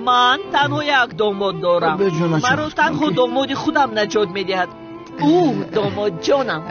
Ман танҳо як домод дорам. Маро танҳо домоди худам наҷот медиҳад. Ӯ домодҷонам.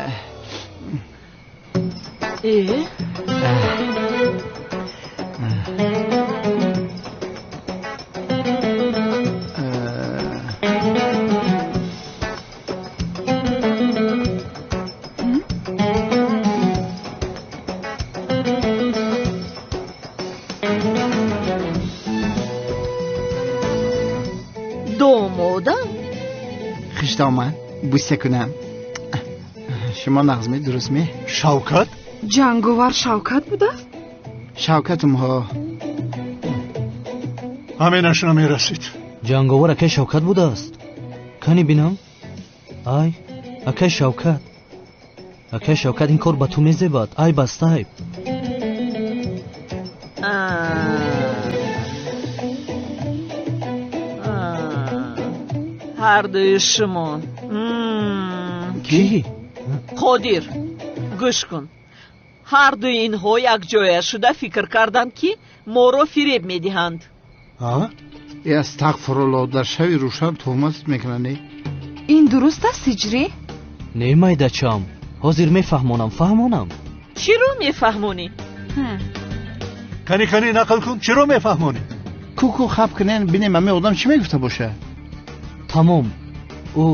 Домодам? Хиштоман, буса кунам. Шумо нағз ме, дуруст ме? Шавкат? Ҷанговар Шавкат будааст? Шавкатум ҳо. Ҳаминаш намерасид. Ҷанговар акай Шавкат будааст? Кани бинам? Ай, акай Шавкат. Акай Шавкат, ин кор ба ту мезебад. Ай бастай. Ҳардуи шумо. Кӣ? Қодир, гӯш кун. Ҳардуи инҳо якҷоя шуда фикр карданд, ки моро фиреб медиҳанд. Астағфирулло, дар шави рӯшан туҳмат мекунанд. Ин дуруст аст, ҳиҷрӣ? Не, майдачам, ҳозир мефаҳмонам, фаҳмонам. Чиро мефаҳмонӣ? Кани, кани, нақл кун, чиро мефаҳмонӣ? Куку хаб кунен, бинем ами одам чӣ мегуфта боша. Тамом. Ӯ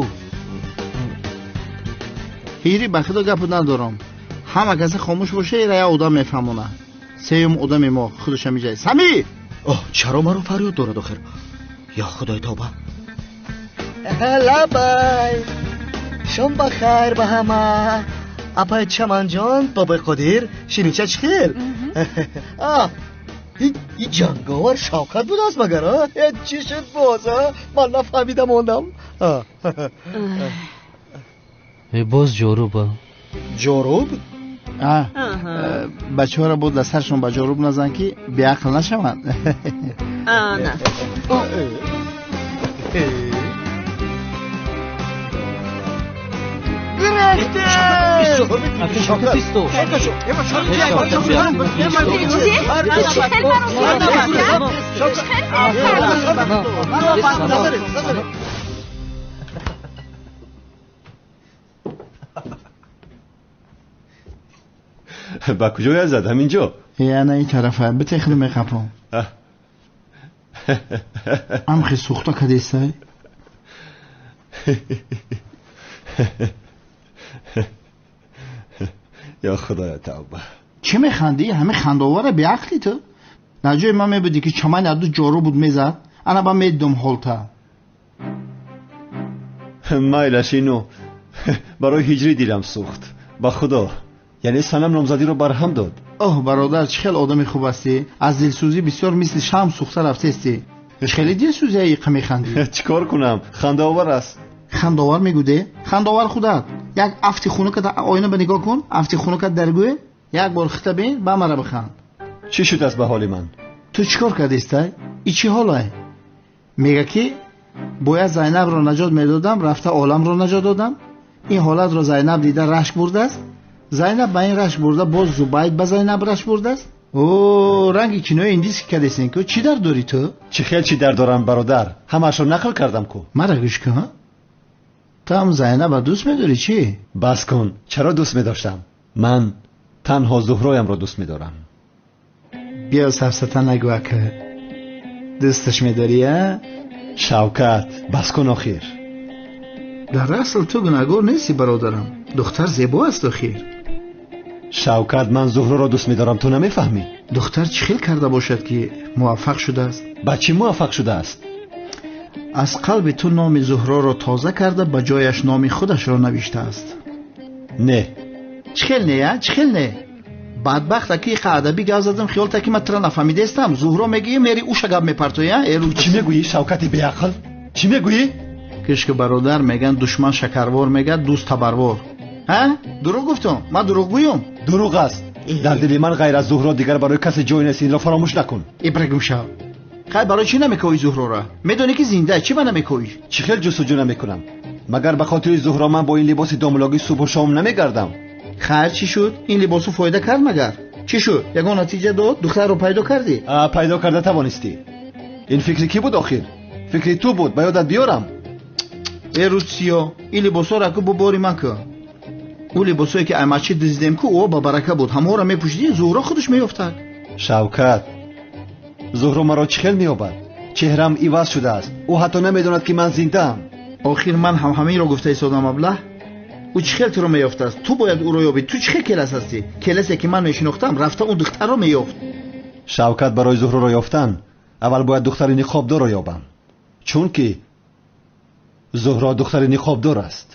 ҳири, ба худо гапу надорам. Ҳама касе хомӯш боша, ира як одам мефаҳмона. Сеюм одами мо худаш ҳамиҷай. Сами! Оҳ, чаро маро фарёд дорад охир? Ё худои тавба. Лабай. Шом ба хайр ба ҳама. Апай Чаманҷон, бобои Қодир, ширинча чӣ хел? И ҷанговар Шавкат будааст магар? Чӣ шуд боз? Ман нафаҳмида мондам. Боз ҷоруба. Ҷоруб? Бачаҳоро бо дар саршон ба ҷоруб назан, ки беақл нашаванд. Ана. Ба куҷоя зад? Ҳаминҷо? Ана ин тарафа, битехну меқапам. Амхи сӯхта кадесай? Ё худоя тавба. Чӣ механдӣ? Ҳамин хандаовара беақлӣ ту? Дар ҷои ман мебудӣ, ки чамани аду ҷору буд мезад, ана ба медидум ҳолта. Майлаш, ино барои ҳиҷрӣ дилам сӯхт. Ба худо, яъне санам номзадиро барҳам дод. Оҳ, бародар, чӣ хел одами хуб ҳастӣ. Аз дилсӯзӣ бисёр мисли шам сӯхта рафтестӣ. Хеле дилсӯзия иқа механдӣ. Чӣ кор кунам? Хандаовар аст. Хандаовар мегӯде? Хандаовар худат. Як афти хунукат оина ба нигоҳ кун, афти хунукат дар гӯе, як бор хита бин, ба мара биханд. Чӣ шуд аст ба ҳоли ман? Ту чӣ кор кардистай? И чӣ ҳолай? Мега ки бояд Зайнабро наҷот медодам, рафта оламро наҷот додам. Ин ҳолатро Зайнаб дида рашк бурдааст. Зайнаб ба ин рашк бурда, боз Зубайд ба Зайнаб рашк бурдааст. О, ранги кинои индиски кадесен ку, чӣ дар дорӣ ту? Чӣ хел чӣ дар дорам, бародар? Ҳамаашро нақл кардам ку. Мара гӯш кун, ту ҳам Зайнаба дӯст медорӣ чӣ? Бас кун, чаро дӯст медоштам? Ман танҳо Зуҳроямро дӯст медорам. Биё сафсата нагӯ, ака. Дӯсташ медорӣ, а? Шавкат, бас кун охир. Дар асл ту гунаҳгор нестӣ, бародарам. Духтар зебо аст охир. Шавкат, ман Зуҳроро дӯст медорам, ту намефаҳмӣ? Духтар чӣ хел карда бошад, ки муваффақ шудааст? Ба чӣ муваффақ шудааст? Аз қалби ту номи Зуҳроро тоза карда, ба ҷояш номи худашро навиштааст. Не. Чӣ хел не, а? Чӣ хел не? Бадбахт, аки иқа адабӣ гап задам, хиёл та ки ман тура нафаҳмидаистам. Зуҳро мегӯӣ, мери уша гап мепартоӣ, а? Эру чӣ мегӯӣ, Шавкати беақл? Чӣ мегӯӣ? Кишки бародар, меган душман шакарвор, мегӯяд дӯст табарвор. Ҳа? Дурӯғ гуфтум? Ман дурӯғгӯюм? Дурӯғ аст. Дар дили ман ғайр аз Зуҳро дигар барои касе ҷой нест, инро фаромӯш накун. Ибрагим шав. Хай, барои чӣ намекоӣ Зуҳрора? Медонӣ ки зинда, чӣ ба намекоӣ? Чӣ хел ҷустуҷӯ намекунам? Магар ба хотири Зуҳро ман бо ин либоси домлогӣ субҳу шом намегардам? Хайр, чӣ шуд? Ин либосу фоида кард магар? Чӣ шуд? Ягон натиҷа дод? Духтарро пайдо кардӣ? Пайдо карда тавонистӣ. Ин фикри кӣ буд охир? Фикри ту буд, ба ёдат биёрам. Э рӯзсиё, ин либосҳоро ку бо бори ман ку. Ӯ либосҳое ки аймачи дуздидем ку, ӯ ба барака буд. Ҳамаҳоро мепӯшидӣ, Зуҳро худаш меёфтад. Шавкат, Зуҳро маро чӣ хел меёбад? Чеҳраам иваз шудааст. Ӯ ҳатто намедонад ки ман зиндаам. Охир ман ҳам ҳаминро гуфта истодам, аблаҳ. Ӯ чӣ хел туро меёфтааст? Ту бояд ӯро ёбӣ. Ту чӣ хел келас ҳастӣ? Келасе ки ман мешинохтам, рафта он духтарро меёфт. Шавкат, барои Зуҳроро ёфтан аввал бояд духтари ниқобдорро ёбам, чунки Зуҳро духтари ниқобдор аст.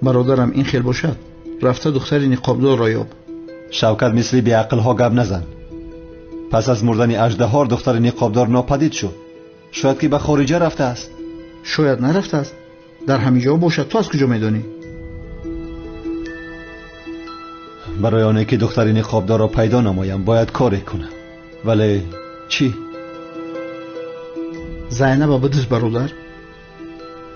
Бародарам, ин хел бошад, рафта духтари ниқобдорро ёб. Шавкат, мисли беақлҳо гап назан. Пас аз мурдани аждаҳор духтари ниқобдор нопадид шуд. Шояд ки ба хориҷа рафтааст. Шояд нарафтааст, дар ҳамин ҷо бошад. Ту аз куҷо медонӣ? Барои оне ки духтари ниқобдорро пайдо намоям, бояд коре кунам. Вале чӣ? Зайнаба бидуз, бародар.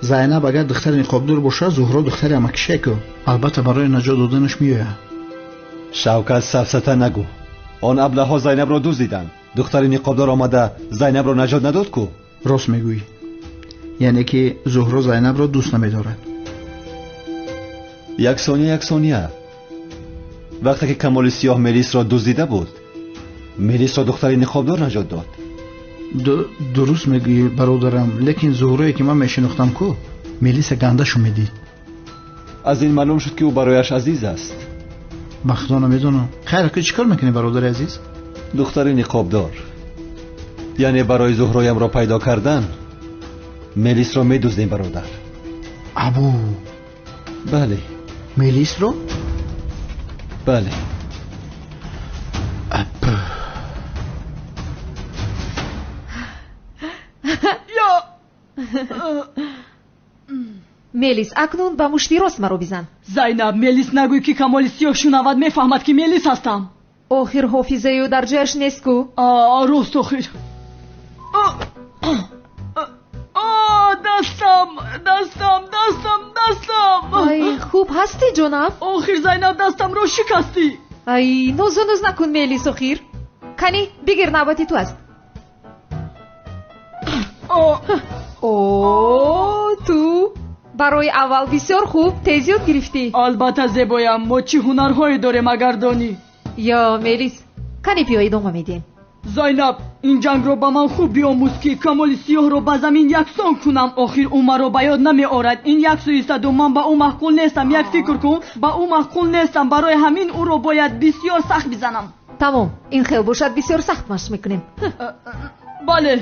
Зайнаб агар духтари ниқобдор бошад, Зуҳро духтари амакишеку. Албатта барои наҷот доданаш меояд. Шавкат, сафсата нагӯ. Он аблаҳҳо Зайнабро дуздиданд. Духтари ниқобдор омада Зайнабро наҷот надод ку? Рост мегӯӣ. Яъне ки Зуҳро Зайнабро дӯст намедорад. Як сония, як сония. Вақте ки Камоли Сиёҳ Мелисро дуздида буд, Мелисро духтари ниқобдор наҷот дод. Дуруст мегӯӣ, бародарам, лекин Зуҳрое ки ман мешинохтам ку, Мелиса гандашу медид. Аз ин маълум шуд ки ӯ барояш азиз аст. Ба худо намедонам. Хайр, ки чӣ кор мекунӣ, бародари азиз? Духтари ниқобдор. Яъне барои Зуҳроямро пайдо кардан Мелисро медуздем, бародар. Абу. Бале. Мелисро? Бале. Мелис, акнун ба мушти рост маро бизан. Зайнаб, Мелис нагӯй ки Камоли Сиёҳ шунавад, мефаҳмад ки Мелис ҳастам. Охир ҳофизаи ӯ дар ҷояш нест ку. Рост, охир. Дастам, дастам, дастам, дастам. Ай, хуб ҳастӣ, ҷонам? Охир, Зайнаб, дастамро шикастӣ. Ай, нозу нуз накун, Мелис, охир. Кани, бигир, навбати ту аст. О, ту барои аввал бисёр хуб тез ёд гирифтӣ. Албатта, зебоям, мо чӣ ҳунарҳое дорем, агар донӣ. Ё, Мелис, кани биё идома медиҳем. Зайнаб, ин ҷангро ба ман хуб биомӯз ки Камоли Сиёҳро ба замин яксон кунам. Охир ӯ маро ба ёд намеорад. Ин як суистаду ман ба ӯ маъқул нестам. Як фикр кун, ба ӯ маъқул нестам. Барои ҳамин ӯро бояд бисёр сахт бизанам. Тамом, ин хел бошад, бисёр сахт машқ мекунем. Бале.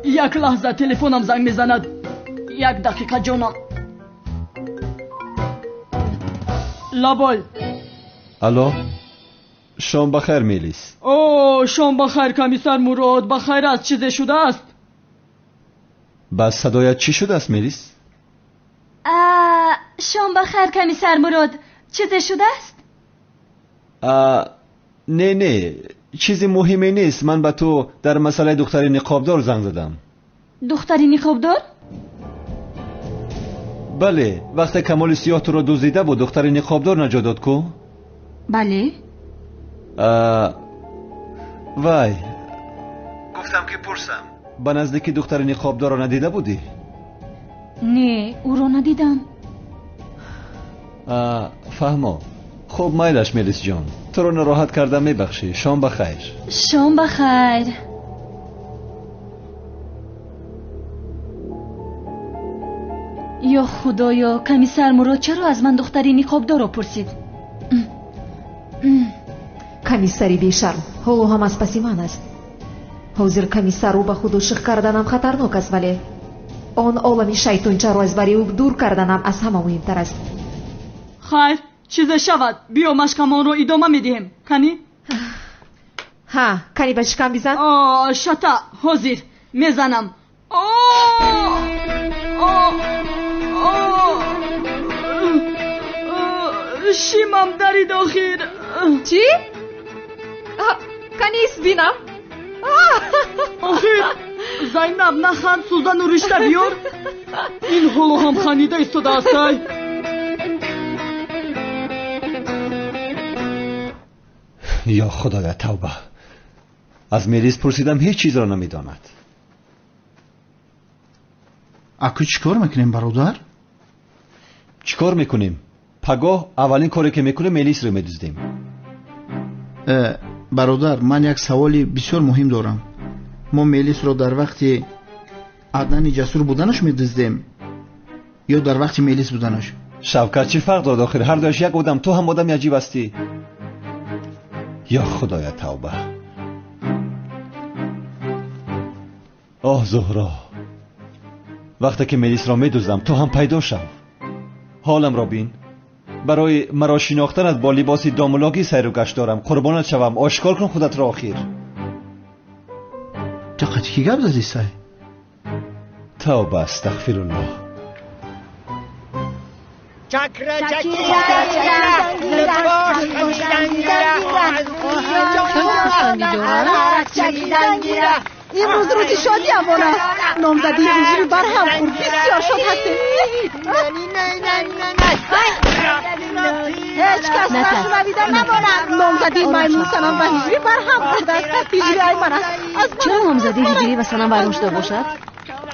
Як лаҳза, телефонам занг мезанад. Як дақиқа, ҷонам. Лабой. Алло, шом ба хайр, Мелис. О, шом ба хайр, комиссар Мурод. Ба хайр аст, чизе шудааст? Ба садоят чӣ шудааст, Мелис? Шом ба хайр, комиссар Мурод. Чизе шудааст? Не, не, чизи муҳиме нест. Ман ба ту дар масъалаи духтари ниқобдор занг задам. Духтари ниқобдор? Бале, вақте Камоли Сиёҳ туро дуздида буд, духтари ниқобдор наҷот дод ку? Бале. Вай, гуфтам ки пурсам. Ба наздики духтари ниқобдорро надида будӣ? Не, ӯро надидам. Фаҳмо. Хуб, майлаш, Мелисҷон, туро нороҳат кардам, мебахшӣ. Шом ба хайр. Шом ба хайр. Ё худоё, комиссар Мурод чаро аз ман духтари ниқобдорро пурсид? Комиссари бешарм ҳоло ҳам аз паси ман аст. Ҳозир комиссарро ба худ ошиқ карданам хатарнок аст, вале он олами шайтончаро аз бари ӯ дур карданам аз ҳама муҳимтар аст. Хайр, чизе шавад, биё машқамонро идома медиҳем. Кани? Ҳа, кани ба шикам бизан. Шата, ҳозир мезанам. Шимам дарид охир. Чӣ? Кани бинам. Охир, Зайнаб, наханд, сӯзану ришта биёр. Ин ҳоло ҳам ханида истодааст. Ай. Ё Худоя, тавба. Аз Мелис пурсидам, ҳеҷ чизро намедонад. Аку чӣ кор мекунем, бародар? Чӣ кор мекунем? Пагоҳ аввалин коре ки мекунем, Мелисро медуздем. Бародар, ман як саволи бисёр муҳим дорам. Мо Мелисро дар вақти Аднани ҷасур буданаш медуздем ё дар вақти Мелис буданаш? Шавкат, чӣ фарқ дорад охир? Ҳар дуяш як одам. Ту ҳам одами аҷиб ҳастӣ. Ё Худоя, тавба. Оҳ, Зуҳро, вақте ки Мелисро медуздам, ту ҳам пайдо шав. Ҳоламро бин. Барои маро шинохтанат бо либоси домулогӣ сайру гашт дорам. Қурбонат шавам, ошкор кун худатро охир. Ту қати кӣ гап задӣ, сай? Тавба, астағфируллоҳ. Имрӯз рӯзи шодиамон аст. Номзадии ҳиҷрӣ барҳам хӯрд. Бисёр шод ҳастем. Ҳеҷ кас нашунавида намонад. Номзадии маймун Санам ва ҳиҷрӣ барҳам хӯрдааст. Ҳиҷрӣ ай ман аст. Чаро номзадии ҳиҷрӣ ва Санам вайрон шуда бошад?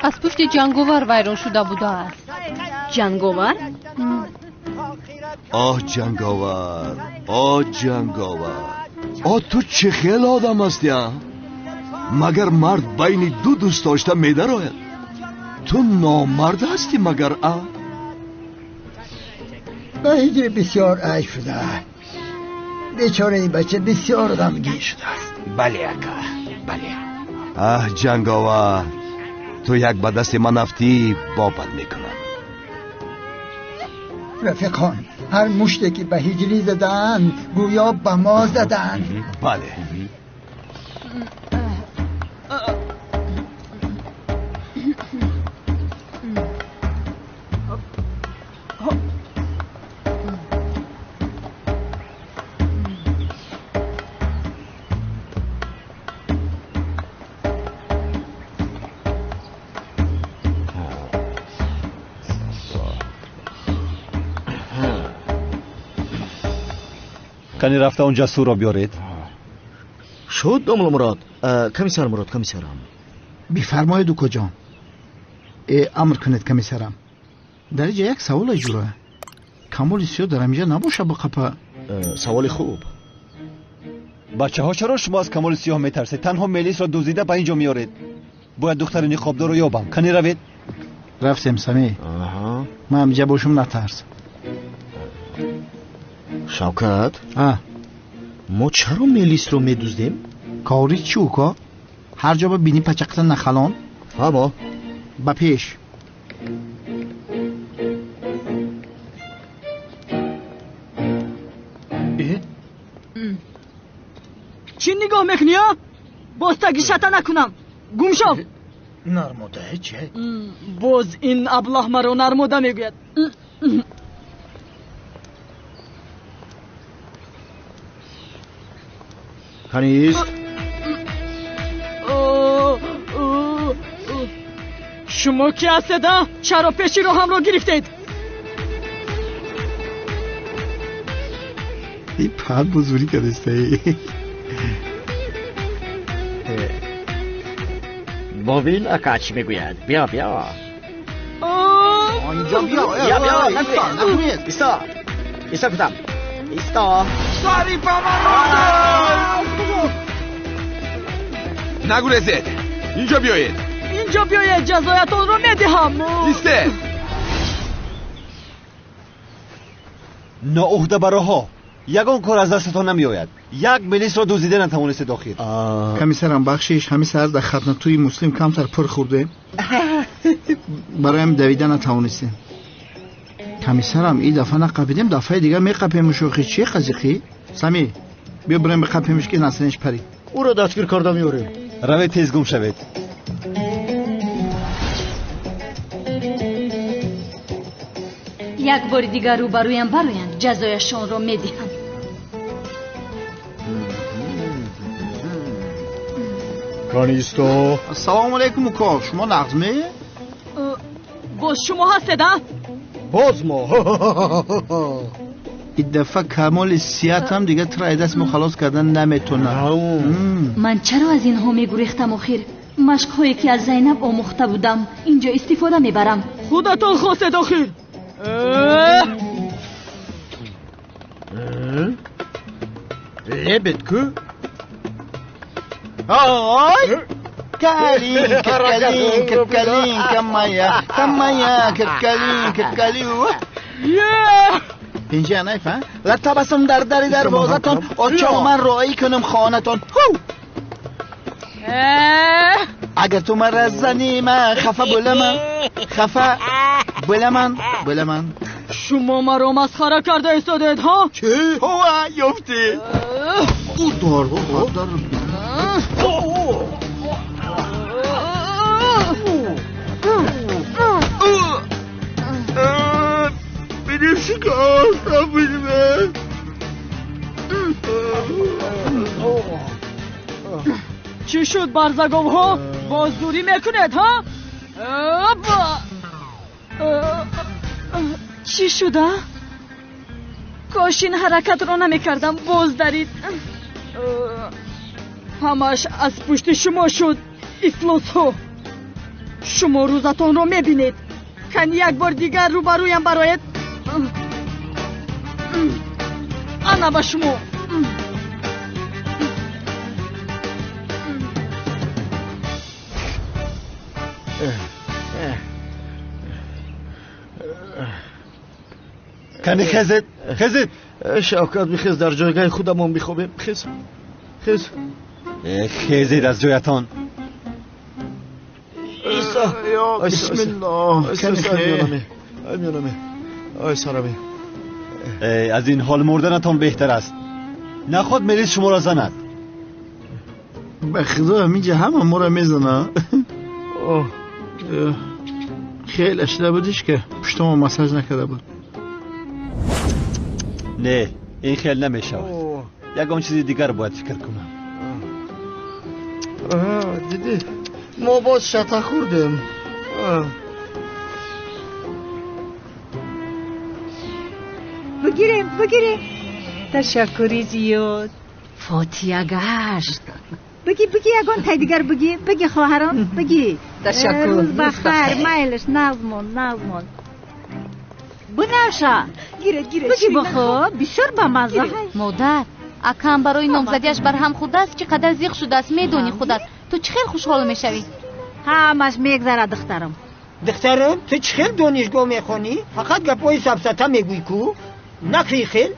Аз пушти ҷанговар вайрон шуда будааст. Ҷанговар? Оҳ, ҷанговар, оҳ, ҷанговар, оҳ, ту чӣ хел одам ҳастӣ, а? Магар мард байни ду дӯст дошта медарояд? Ту номард ҳастӣ магар, а? Ба ҳиҷри бисёр айб шуда. Бечора ин бача бисёр ғамгин шудааст. Бале, ака, бале. Аҳ, ҷанговар, ту як ба дасти ман афтӣ, бобат мекунам. Рафиқон, ҳар муште ки ба ҳиҷрӣ задаанд, гӯё ба мо задаанд. Бале. Кани рафта он ҷасурро биёред. Шуд, домла Мурод. Комиссар Мурод, комиссарам. Бифармоед, укоҷон. Амр кунед, комиссарам. Дар инҷа як савол ҷура. Камоли сиёҳ дар ҳаминҷа набоша ба қапа? Саволи хуб. Бачаҳо, чаро шумо аз камоли сиёҳ метарсед? Танҳо Мелисро дуздида ба инҷо меоред. Бояд духтари ниқобдорро ёбам. Кани равед. Рафтем, Самӣ. Ман ҳаминҷа бошум, натарс. Шавкат, мо чаро Мелисро медуздем? Кори чӣ, уко? Ҳар ҷо ба бини пачақта нахалон. Фаҳмо. Ба пеш. Чӣ нигоҳ мекунӣ, а? Боз тагишата накунам. Гум шав. Нармода чӣ? Боз ин аблаҳ маро нармода мегӯяд. Канист? Шумо ки ҳастед, а? Чаро пеши роҳамро гирифтед? И пад бузурӣ кардастаи. Бобин ака чӣ мегӯяд? Биё, биё. Инҷо биё. Биё, биё, нагӯед. Исто. Исто гуфтам. Исто. Сари ба ман. Нагурезед. Инҷо биёед. Инҷо биёед, ҷазоятонро медиҳам. Истед. Ноуҳдабароҳо, ягон кор аз дастатон намеояд. Як Мелисро дуздида натавонистед охир. Комиссарам, бахшиш, ҳамин саҳар дар хатнатӯи муслим камтар пур хӯрдем. Бароям давида натавонистем. Комиссарам, ин дафъа нақапидем, дафъаи дигар меқапемуш охир. Чӣ қазиқӣ? Самӣ, биё бирем биқапемуш ки насринш парид. Ӯро дастгир карда меорем. Равед, тез гум шавед. Як бори дигар рӯбарӯям бароянд, ҷазояшонро медиҳам. Канисто. Ассалому алайкум, уко. Шумо нағз ме? Боз шумо ҳастед, а? Боз мо. Ин дафъа камоли сиҳатам дигар туро аз даст мо халос кардан наметонад. Ман чаро аз инҳо мегурехтам охир? Машқҳое ки аз Зайнаб омӯхта будам инҷо истифода мебарам. Худатон хостед охир. Лебед ку? Ой! Калинка, калинка, калинка моя, моя, калинка, калинка. Инҷа найфа? Латабасум дар дари дарвозатон, очо ман роӣ кунам хонатон. Агар ту мара занӣ, ман хафа буламан, хафа буламан, буламан. Шумо маро масхара карда истодед, ҳа? Чӣ? Ҳова, ёфтӣ. Удар, удар. Benim şikayet benim. Чӣ шуд, барзаговҳо? Боз зурӣ мекунед, ҳа? Чӣ шуда? Кош ин ҳаракатро намекардам, боз дарид. Ҳамааш аз пушти шумо шуд, ифлосҳо. Шумо рӯзатонро мебинед. Кани як бор дигар рӯбарӯям бароед. Ана ба шумо. Кани хезед, хезед. Шавкат, бихез, дар ҷойгоҳи худамон бихобем. Хез, хез. Хезед аз ҷоятон. Бисмиллоҳ. Ай сарами. Аз ин ҳол мурданатон беҳтар аст. Наход мелис шуморо занад. Ба худо ҳаминҷа ҳама моро мезанад. Хеле шуда будиш ки пуштамо массаж накарда буд. Не, ин хел намешавад. Ягон чизи дигар бояд фикр кунам. Дидӣ, мо боз шата хӯрдем. Бигирем, бигирем. Ташаккури зиёд. Фотия гашт. Биги, биги, ягон тай дигар биги, биги хоҳарон, биги. Ташаккур. Рӯз бахайр, майлаш, назмон, назмон. Бунаша. Гиред, гиред. Биги бихо, бисёр бамазза. Модар, акам барои номзадиаш барҳам хӯрдааст, чӣ қадар зиқ шудааст, медонӣ худат. Ту чӣ хел хушҳол мешавӣ? Ҳамаш мегзарад, духтарам. Духтарам, ту чӣ хел донишгоҳ мехонӣ? Фақат гапҳои сафсата мегӯӣ ку? Накӣ хел?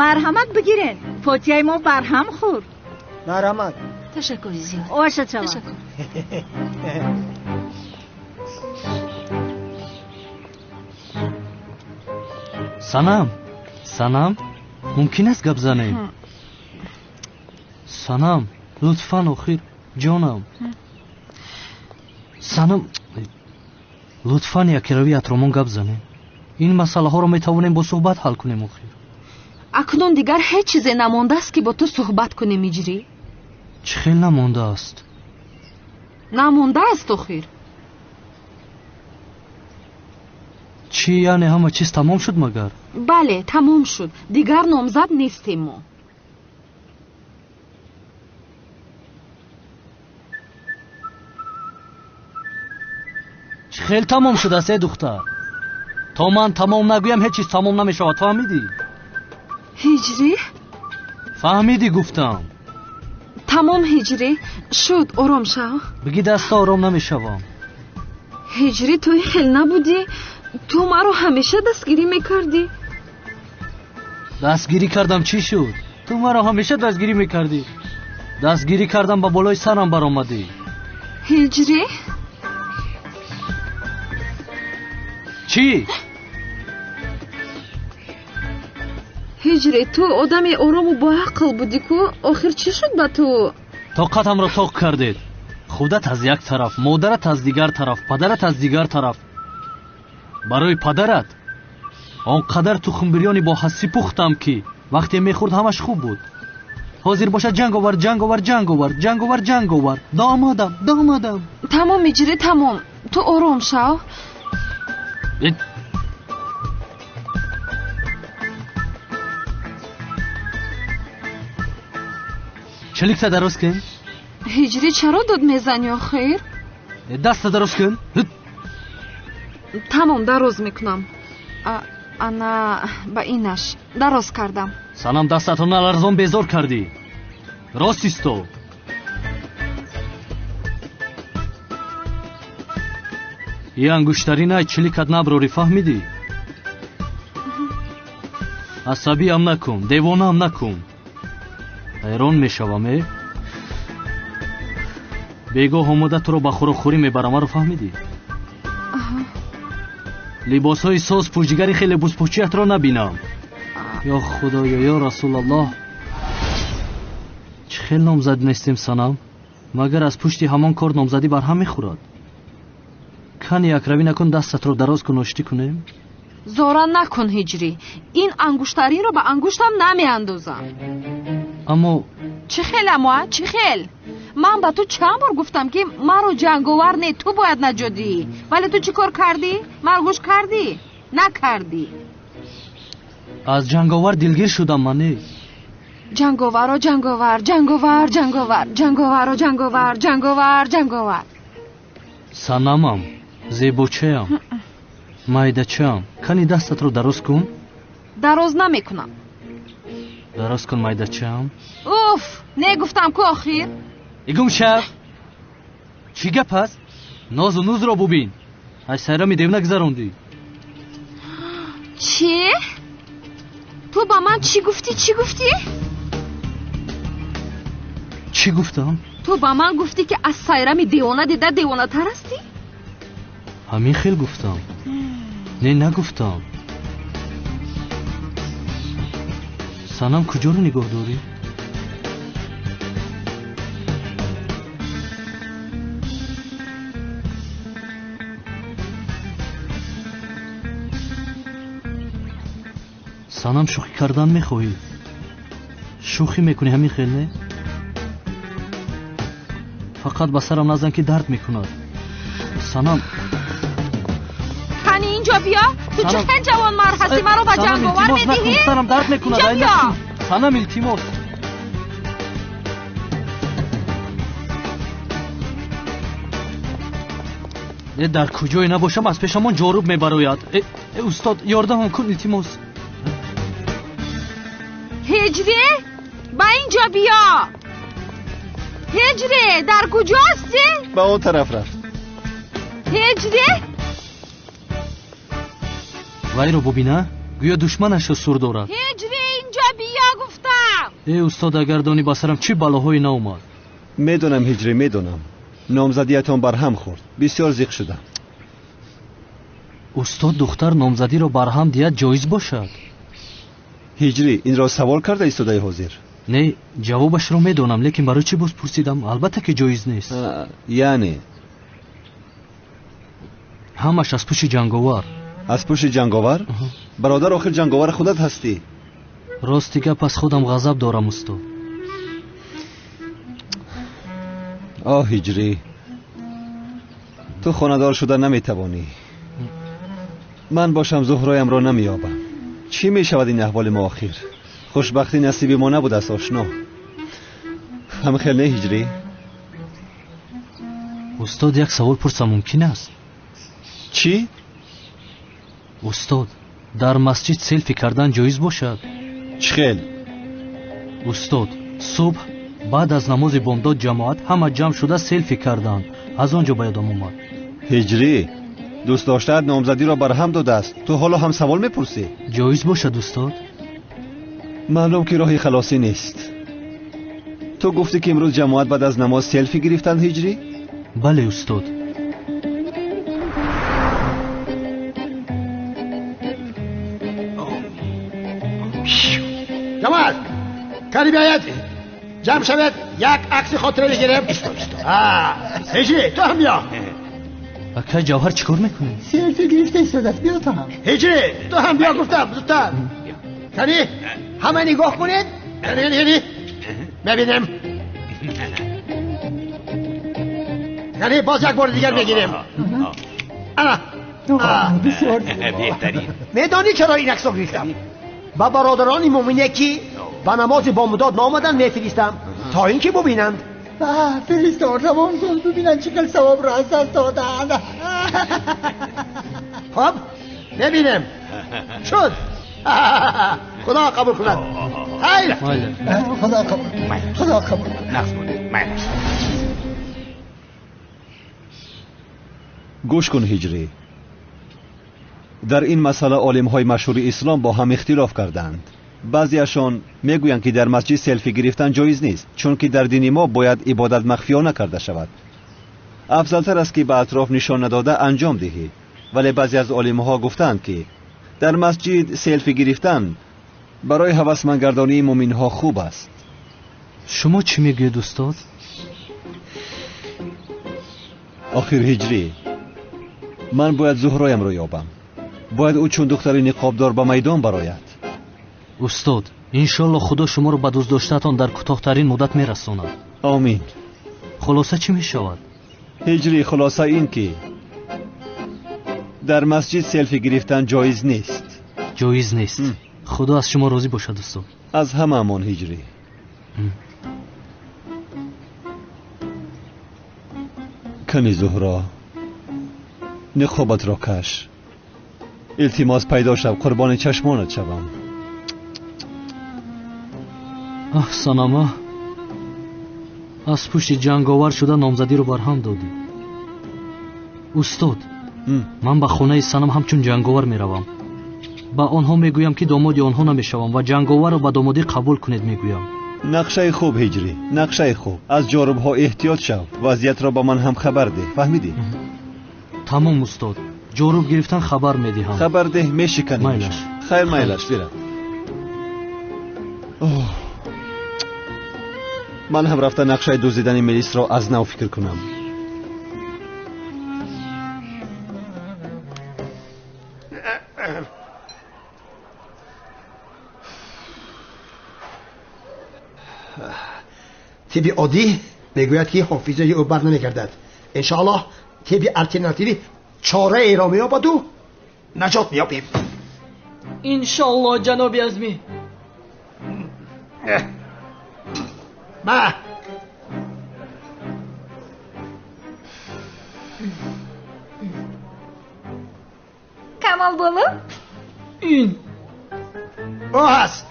Марҳамат бигирен. Фотияи мо барҳам хӯрд. Марҳамат. Ташаккури зиёд. Оша чава. Санам, Санам, мумкин аст гап занем? Санам, лутфан охир, ҷонам. Санам, лутфан якирави атромон гап занем. Ин масъалаҳоро метавонем бо суҳбат ҳал кунем охир. Акнун дигар ҳеҷ чизе намондааст ки бо ту суҳбат кунем, Иҷрӣ. Чӣ хел намондааст? Намондааст охир. Чӣ, яъне ҳама чиз тамом шуд магар? Бале, тамом шуд. Дигар номзад нестем мо. Чӣ хел тамом шудааст, э духтар? То ман тамом нагӯям ҳеҷ чиз тамом намешавад, фаҳмидӣ? Ҳиҷрӣ? Фаҳмидӣ гуфтам. Тамом, Ҳиҷрӣ, шуд, ором шав. Биги даста ором намешавам. Ҳиҷрӣ, ту ин хел набудӣ. Ту маро ҳамеша дастгирӣ мекардӣ. Дастгирӣ кардам, чӣ шуд? Ту маро ҳамеша дастгирӣ мекардӣ. Дастгирӣ кардам, ба болои сарам баромадӣ. Ҳиҷрӣ? Чӣ? Ҳиҷрӣ, ту одами орому боақл будӣ ку? Охир чӣ шуд ба ту? Тоқатамро тоқ кардед. Худат аз як тараф, модарат аз дигар тараф, падарат аз дигар тараф. Барои падарат он қадар тухмбирёни бо ҳассӣ пухтам ки вақте мехӯрд ҳамаш хуб буд. Ҳозир бошад ҷанг овар, ҷанг овар, ҷанг овар, ҷанг овар, ҷанг овар. Домодам, домодам. Тамом, Иҷрӣ, тамом. Ту ором шав. Чиликта дароз кун. Ҳиҷрӣ, чаро дод мезанӣ охир? Даста дароз кун. Тамом, дароз мекунам. Ана ба инаш дароз кардам. Санам, дастатро наларзон, безор кардӣ. Рост исто. И ангуштаринай чиликат наброрӣ, фаҳмидӣ? Асабиам накун, девонаам накун. Ҳайрон мешавам, э? Бегоҳ омода туро ба хӯрокхӯрӣ мебарам, маро фаҳмидӣ? Либосҳои соз пӯшигари хеле бузпӯчиятро набинам. Ё Худоё, ё Расулаллоҳ, чӣ хел номзад нестем, санам? Магар аз пушти ҳамон кор номзадӣ барҳам мехӯрад? Кани якравӣ накун, дастатро дароз кун, оштӣ кунем. Зора накун, Ҳиҷрӣ. Ин ангуштаринро ба ангуштам намеандозам. Аммо чӣ хел, аммо чӣ хел? Ман ба ту чанд бор гуфтам, ки маро ҷанговар не, ту бояд наҷот диҳӣ, вале ту чӣ кор кардӣ? Маро гӯш кардӣ? Накардӣ. Аз ҷанговар дилгир шудам ман, не? Ҷанговаро ҷанговар, ҷанговар, ҷанговар, ҷанговаро ҷанговар, ҷанговар, ҷанговар. Санамам, зебочаям, майдачаам, кани дастатро дароз кун. Дароз намекунам. Дароз кун, майдачаам. Уф, не гуфтам ку охир. Игум шав. Чӣ гап аст? Нозу нузро бубин. Аз сайрами девна гузарондӣ. Чӣ? Ту ба ман чӣ гуфтӣ? Чӣ гуфтӣ? Чӣ гуфтам? Ту ба ман гуфтӣ, ки аз сайрами девона дида девонатар ҳастӣ? Ҳамин хел гуфтам? Не, нагуфтам. Санам, куҷоро нигоҳ дорӣ? Санам, шӯхӣ кардан мехоҳӣ? Шӯхӣ мекунӣ, ҳамин хел, не? Фақат ба сарам назан, ки дард мекунад. Санам, кани инҷо биё. Ту чӣ хел ҷавонмард ҳастӣ, маро ба ҷанговар медиҳӣ? Сарам дард мекунад. Инҷо биё. Санам, илтимос. Э, дар куҷое набошам, аз пешамон ҷоруб мебарояд. Э, устод, ёрдамам кун, илтимос. Ҳиҷрӣ, ба инҷо биё. Ҳиҷрӣ, дар куҷо ҳастӣ? Ба он тараф рафт. Ҳиҷрӣ, вайро бубина, гӯё душманашро сур дорад. Ҳиҷрӣ, инҷо биё гуфтам. Э, устод, агар донӣ ба сарам чӣ балоҳое наомад. Медонам, Ҳиҷрӣ, медонам. Номзадиятон барҳам хӯрд, бисёр зиқ шудам. Устод, духтар номзадиро барҳам диҳад ҷоиз бошад? Ҳиҷрӣ, инро савол карда истодаи ҳозир? Не, ҷавобашро медонам, лекин барои чӣ боз пурсидам? Албатта ки ҷоиз нест. Яъне ҳамаш аз пушти ҷанговар. Аз пушти ҷанговар? Бародар, охир ҷанговар худат ҳастӣ. Рости гап, аз худам ғазаб дорам, устод. Оҳ, Ҳиҷрӣ, ту хонадор шуда наметавонӣ. Ман бошам Зуҳроямро намеёбам. Чӣ мешавад ин аҳволи мо охир? Хушбахтӣ насиби мо набудааст, ошно. Ҳамхел не, Ҳиҷрӣ? Устод, як савол пурсам мумкин аст? Чӣ? Устод, дар масҷид селфи кардан ҷоиз бошад? Чӣ хел? Устод, субҳ баъд аз намози бомдод ҷамоат ҳама ҷамъ шуда селфи карданд. Аз он ҷо ба ёдам омад. Ҳиҷрӣ, дӯст доштаат номзадиро барҳам додааст, ту ҳоло ҳам савол мепурсӣ? Ҷоиз бошад, устод? Маълум ки роҳи халосӣ нест. Ту гуфтӣ, ки имрӯз ҷамоат баъд аз намоз селфи гирифтанд, Ҳиҷрӣ? Бале, устод. Ҷамоат, кани биёед, ҷамъ шавед, як акси хотира бигирем. Ҳиҷрӣ, ту ҳам биё. Акай Ҷавҳар, чӣ кор мекунӣ? Селфи гирифта истодааст, биё ту ҳам. Ҳиҷрӣ, ту ҳам биё гуфтам, зудтар. Кани ҳама нигоҳ кунед. Кани, кани, мебинем. Кани боз як бори дигар мегирем. Ана. Бисёр беҳтарин. Медонӣ чаро ин аксро гирифтам? Ба бародарони муъмине, ки ба намози бомдод наомаданд, мефиристам. То ин ки бубинанд. Фиристод равон кун, бубинанд чӣ хел савобро аз даст доданд. Хоб, мебинем. Шуд. Худо қабул кунад. Хайр. Худо қабул. Худо қабул. Нақс монед. Майлаш. Гӯш кун, Ҳиҷрӣ. Дар ин масъала олимҳои машҳури ислом бо ҳам ихтилоф карданд. Баъзеашон мегӯянд, ки дар масҷид селфи гирифтан ҷоиз нест, чунки дар дини мо бояд ибодат махфиёна карда шавад. Афзалтар аст, ки ба атроф нишон надода анҷом диҳӣ. Вале баъзе аз олимҳо гуфтаанд, ки дар масҷид селфи гирифтан барои ҳавасмандгардонии мӯминҳо хуб аст. Шумо чӣ мегӯед, устод? Охир Ҳиҷрӣ, ман бояд Зуҳроямро ёбам. Бояд ӯ чун духтари ниқобдор ба майдон барояд. Устод, иншолло Худо шуморо ба дӯстдоштаатон дар кӯтоҳтарин муддат мерасонад. Омин. Хулоса чӣ мешавад? Ҳиҷрӣ, хулоса ин ки дар масҷид селфи гирифтан ҷоиз нест. Ҷоиз нест. Худо аз шумо розӣ бошад, устод. Аз ҳамаамон, Ҳиҷрӣ. Кани Зуҳро, ниқобатро каш. Илтимос, пайдо шав, қурбони чашмонат шавам. Аҳ, Санама, аз пушти ҷанговар шуда номзадиро барҳам додӣ. Устод, ман ба хонаи Санам ҳамчун ҷанговар меравам. Ба онҳо мегӯям, ки домоди онҳо намешавам ва ҷанговарро ба домодӣ қабул кунед мегӯям. Нақшаи хуб, Ҳиҷрӣ, нақшаи хуб. Аз ҷорубҳо эҳтиёт шав, вазъиятро ба ман ҳам хабар деҳ, фаҳмидӣ? Тамом, устод. Ҷоруб гирифтан хабар медиҳам. Хабар деҳ, мешиканем. Майлаш. Хайр, майлаш, бирав. Ман ҳам рафта нақшаи дуздидани милисро аз нав фикр кунам. Тибби оддӣ мегӯяд, ки ҳофизаи ӯ бар намегардад. Иншоаллоҳ тибби алтернативӣ чораеро меёбаду наҷот меёбем. Иншоаллоҳ, ҷаноби Азмӣ. Ма Камол боло? Ин ӯ ҳаст.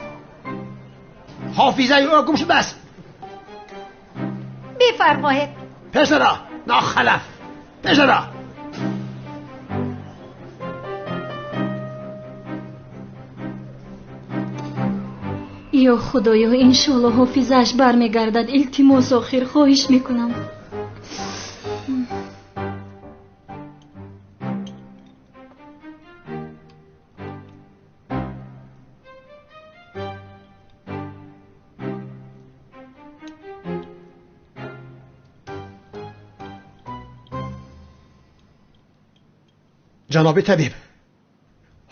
Ҳофизаи ӯ гум шудааст. Бифармоед. Пешаро, нохалаф, пешаро. Ё Худоё, иншоалло ҳофизааш бармегардад. Илтимос, охир хоҳиш мекунам. Ҷаноби табиб,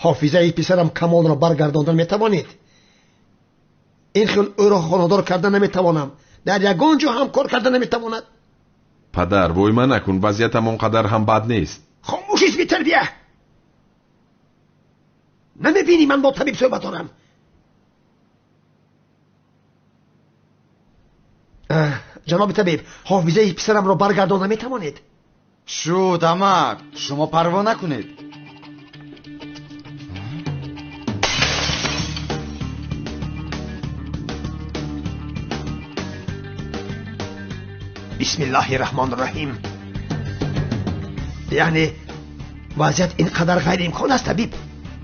ҳофизаи писарам Камолро баргардондан метавонед? Ин хел ӯро хонадор карда наметавонам. Дар ягон ҷо ҳам кор карда наметавонад. Падар, войма накун, вазъиятам он қадар ҳам бад нест. Хомӯшист, бетарбия! Намебинӣ ман бо табиб суҳбат дорам? Ҷаноби табиб, ҳофизаи писарамро баргардон наметавонед? Шуд, амак, шумо парво накунед. Бисмиллаҳи раҳмони раҳим. Яъне вазъият ин қадар ғайриимкон аст, табиб?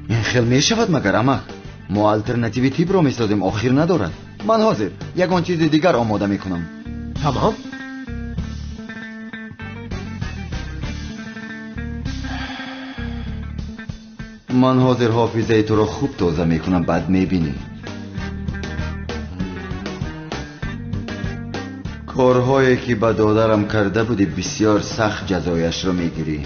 Ин хел мешавад магар, амак? Мо алтернативи тибро месозем, охир надорад. Ман ҳозир ягон чизи дигар омода мекунам. Тамом. Ман ҳозир ҳофизаи туро хуб тоза мекунам, баъд мебинӣ. Корҳое ки ба додарам карда будӣ, бисёр сахт ҷазояшро мегирӣ.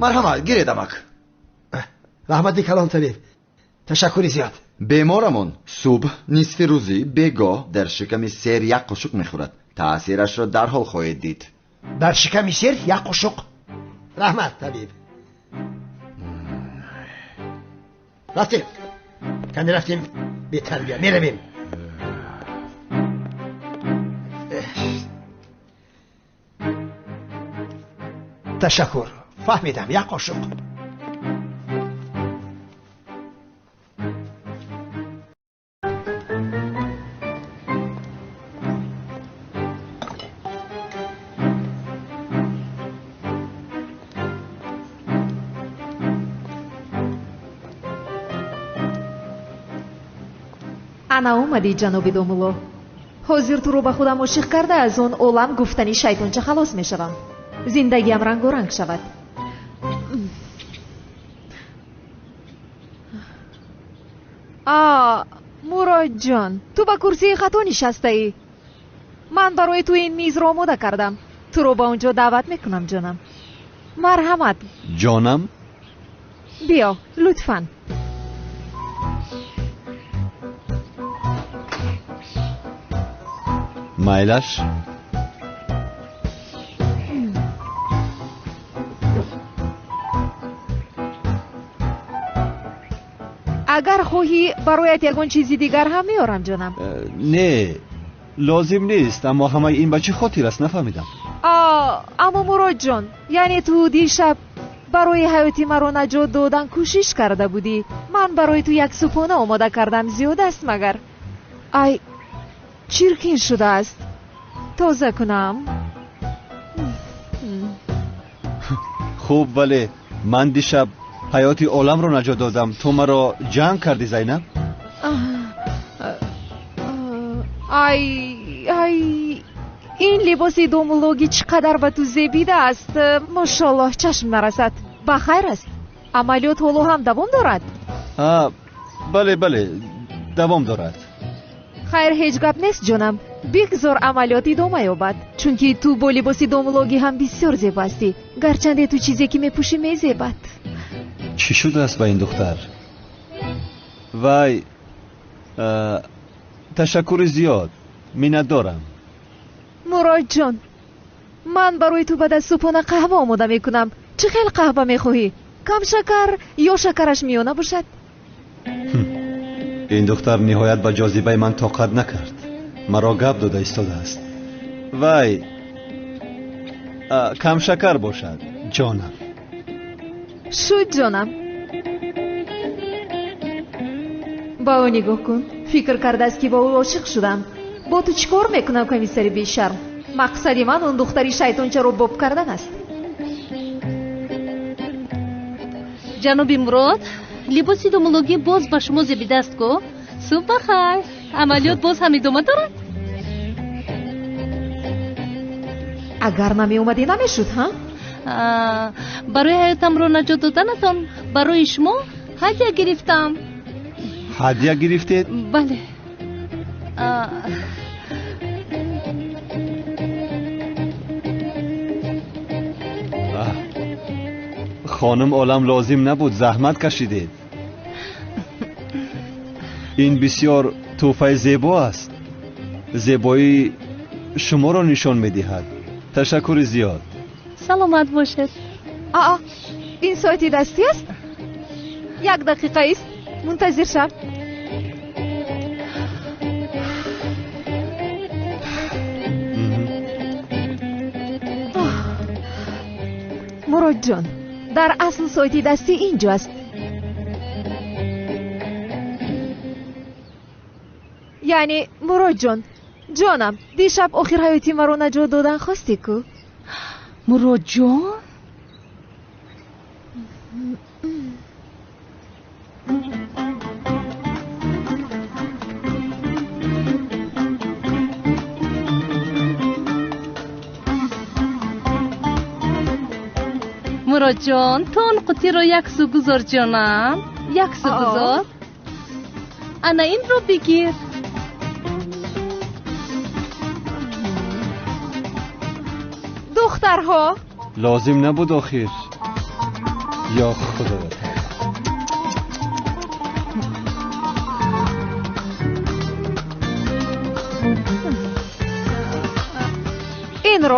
Марҳамат, гиред, амак. Раҳмати калон табиб, ташаккури зиёд. Беморамон субҳ, нисфи рӯзӣ, бегоҳ дар шиками сер як қошуқ мехӯрад. Таъсирашро дарҳол хоҳед дид. Дар шиками сер як қошуқ. Раҳмат табиб. Рафтем, кани рафтем, бетарбия меравем. Ташаккур, фаҳмидам, як қошуқ. Ана омадӣ, ҷаноби домулло. Ҳозир туро ба худам ошиқ карда, аз он олам гуфтани шайтонча халос мешавам. Зиндагиам рангоранг шавад. А, Муродҷон, ту ба курсии хато нишастаӣ. Ман барои ту ин мизро омода кардам. Туро ба он ҷо даъват мекунам, ҷонам. Марҳамат. Ҷонам? Биё, лутфан. Майлаш? Агар хоҳӣ, бароят ягон чизи дигар ҳам меорам, ҷонам. Не, лозим нест, аммо ҳамаи ин ба чӣ хотир аст, нафаҳмидам. Аммо Муродҷон, яъне ту дишаб барои ҳаёти маро наҷот додан кӯшиш карда будӣ. Ман барои ту як субҳона омода кардам, зиёд аст магар? Ай, чиркин шудааст. Тоза кунам. Хуб, вале ман дишаб ҳаёти оламро наҷот додам. Ту маро ҷанг кардӣ, Зайнаб? Ай, ай, ин либоси домуллогӣ чӣ қадар ба ту зебидааст. Мошоллоҳ, чашм нарасад. Ба хайр аст? Амалиёт ҳоло ҳам давом дорад? Бале, бале, давом дорад. Хайр, ҳеҷ гап нест, ҷонам. Бигзор амалиёт идома ёбад, чунки ту бо либоси домуллогӣ ҳам бисёр зебо ҳастӣ. Гарчанде ту чизе ки мепӯшӣ мезебад. Чӣ шудааст ба ин духтар? Вай, ташаккури зиёд, миннатдорам. Муродҷон, ман барои ту баъд аз субҳона қаҳва омода мекунам. Чӣ хел қаҳва мехоҳӣ? Кам шакар ё шакараш миёна бошад? Ин духтар ниҳоят ба ҷозибаи ман тоқат накард. Маро гап дода истодааст. Вай, камшакар бошад, ҷонам. Шуд, ҷонам. Ба ӯ нигоҳ кун. Фикр кардааст, ки бо ӯ ошиқ шудам. Бо ту чӣ кор мекунам, комиссари бешарм? Мақсади ман он духтари шайтончаро боб кардан аст. Ҷаноби Мурод, либоси домуллогӣ боз ба шумо зебидааст ку? Субҳ ба хайр. Амалиёт боз ҳам идома дорад? Агар намеомадӣ, намешуд, ҳа? Барои ҳаётамро наҷот доданатон барои шумо ҳадя гирифтам. Ҳадя гирифтед? Бале. Хонум олам, лозим набуд, заҳмат кашидед. Ин бисёр тӯҳфаи зебо аст. Зебоии шуморо нишон медиҳад. Ташаккури зиёд. Саломат бошед. Аа, ин соати дастӣ аст? Як дақиқа ист, мунтазир шав. Муродҷон, дар асл соати дастӣ ин ҷо аст. Яъне, Муродҷон, ҷонам, дишаб охир ҳаёти маро наҷот додан хостӣ ку? Муродҷон? Муродҷон, ту он қутиро як су гузор, ҷонам, як су гузор. Ана инро бигир. Духтарҳо, Лозим набуд охир. Ё худоё.